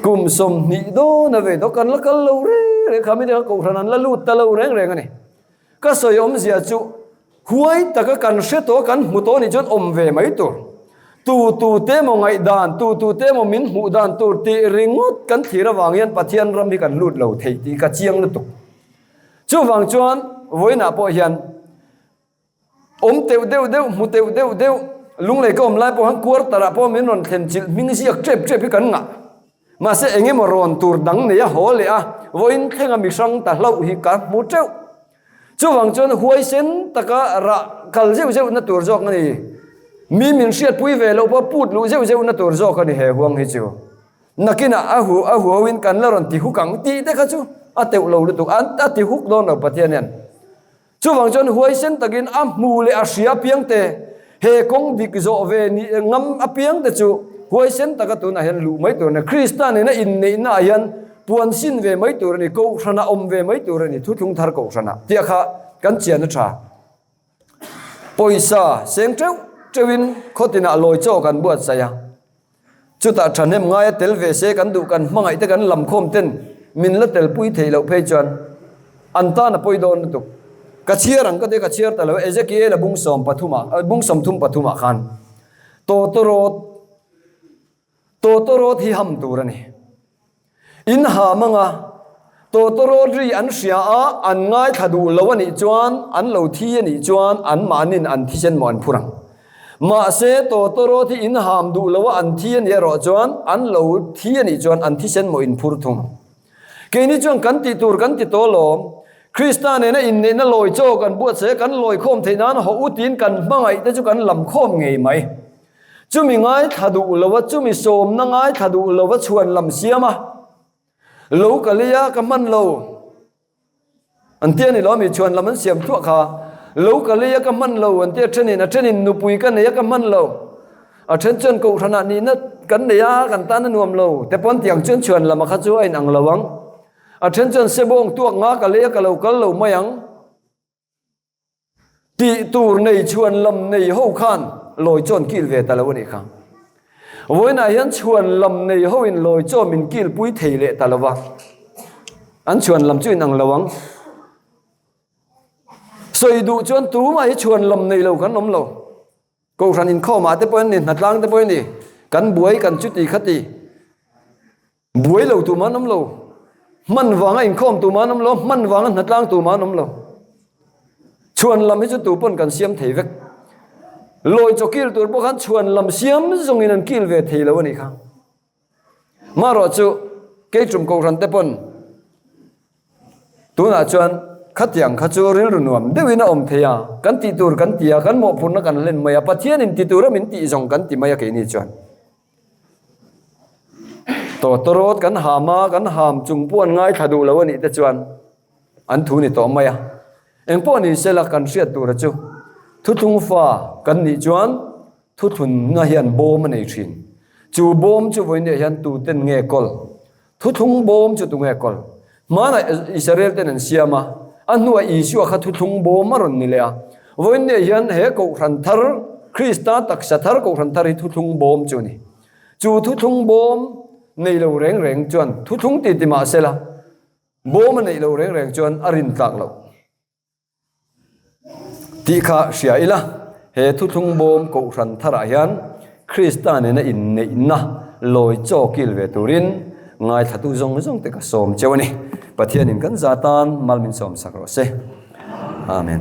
[SPEAKER 1] Kum 20 dawn a vei tawh, kan la kal lo reng reng kha, mite kha kohhran an la lut ta lo reng reng a ni. Ka sawi awmzia chu huai taka kan hre tawh, kan hmu tawh nih chuan awm ve mai tur. Tu tu te emaw ngaihdan, tu tu te emaw min hmuh dan tur tih ringawt kan thlir avang hian Pathian ram hi kan lut lo theih tih ka chiang lutuk. Chuvang chuan vawiinah pawh hian Awm teuh deuh deuh, hmu teuh deuh deuh, lunglei ka awm lai pawh khan quarter ah pawh min rawn thlen chilh hming ziak tep tep hi kan ngah. Mahse eng emaw rawn tur dang nei a haw leh a, vawiin thlenga mi hrang ta hlauh hi ka hmu teuh. Chuvang chuan huaisen taka rah kal zeuh zeuh na tur zawk a ni. Mi min hriatpui ve loh pawh put luh zeuh zeuh na tur zawk a ni he huang hi chu. Nakinah a hu a hu hoin kan la rawn ti huk ang tih te kha chu a teuh lo lutuk, a ti huk dawn lo Pathian hian. Chuvang chuan huaisen takin a hmu leh a hria apiangte, he kawng dik zawh ve ni ngam apiangte chu huaisen taka tunah hian luh mai tur a ni. Krista nena inneihnaah hian puan sin ve mai tur a ni, kohhranah awm ve mai tur a ni, thuthlung thar kohhranah tih kha kan chian a tha. Pawisa seng teuh teuhin khawtinah lawi chaw kan buatsaih a. Chutah thahnem ngaia tel ve se kan duh kan hmangaih te kan lam khawm ten min la tel pui theih loh phei chuan an tan a pawi dawn lutuk. Ka chhiar ang ka ti ka chhiar ta lo Ezekiel a bung sawm pathum ah bung 30 pathum ah khan tawtawrawt tawtawrawt hi ham tur a ni. In ha mang a, tawtawrawt ri an hria a, an ngaithla duh lo a nih chuan, an lo thi a nih chuan anmahnin an thisen maw an phur ang. Mahse, tawtawrawt hi in ham duh lo a an thi a nih erawh chuan, an lo thi a nih chuan an thisen maw in phur thung ang. Keini chuan kan tih tur kan ti tawh alawm. Krista nena inneihna lawi chaw kan buatsaih a, kan lawi khawm theih nan haw u tiin kan hmangaih te chu kan lam khawm ngei mai. Chumi ngaithla duh lova, chumi sawmna ngaithla duh lova chhuan lam siam a, lo ka lei a, ka hman lo. An ti a ni lo ami chhuan lam an siam thuah kha. Lo ka lei a, ka hman lo an ti a, thenin a thenin nupui ka nei a, ka hman lo. A then chuan kohhranah nihna kan nei a, kan tan a nuam lo. Te pawn tiang chuan chhuan lam a kha chu a inang lo ang. A then chuan sebawng tuak nga ka lei a, ka lo kal lo mai ang. Tih tur nei chhuan lam nei ho khan lawi chuan kil ve ta lo a nih kha. Vawiinah hian chhuan lam nei ho in lawi chuan min kil pui thei leh ta lo va. An chhuan lam chu inang lo ang. Sawi duh chuan tumah hi chhuan lam nei lo kan awm lo. Kohhran inkhawmah te pawh an ni, hnatlang te pawh an ni, kan buai kan chuti khati. Buai lo tumah an awm lo. Hman vanga inkhawm tumah an awm lo, hman vanga hnatlang tumah an awm lo. Chhuan lam hi chu tu pawn kan siam thei vek. Lawi chaw kil tur pawh khan chhuan lam siam zawngin an kil ve thei lo a nih kha. Marawh chu kei tum kohhran te pawn tunah chuan khatiang kha chu rilru nuam deuhin a awm thei a, kan tih tur kan ti a, kan mawhphurhna kan hlen mai a, Pathianin ti tura min tih zawng kan ti mai a keini chuan. Tawtawrawt kan ham a, kan ham chung pawh an ngaithla duh lo a nih te chuan an thu ni tawh mai a. Engpawh ni sela kan hriat tura chu thuthlung fa kan nih chuan thuthlunna hian bawm a nei thin. Chu bawm chu vawiin ah hian tuten nge kawl? Thuthlung bawm chu tunge kawl? Hmanah Israel ten an siam a, a hnuah Isua kha thuthlung bawm a rawn ni leh a. Vawiin ah hian he Kohhran thar, Krista taksa thar Kohhran thar hi thuthlung bawm chu a ni. Chu thuthlung bawm nei lo reng reng chuan thuthlung ti ti mah sela, Bawm a neih loh reng reng chuan a rin tlak loh tih kha hria ila, he thuthlung bawm kohhran tharah hian Krista nena inneihna lawi chaw kil ve turin ngaithlatu zawng zawng te ka sawm cheu a ni. Pathianin kan za tan mal min sawm sak rawh se. Amen.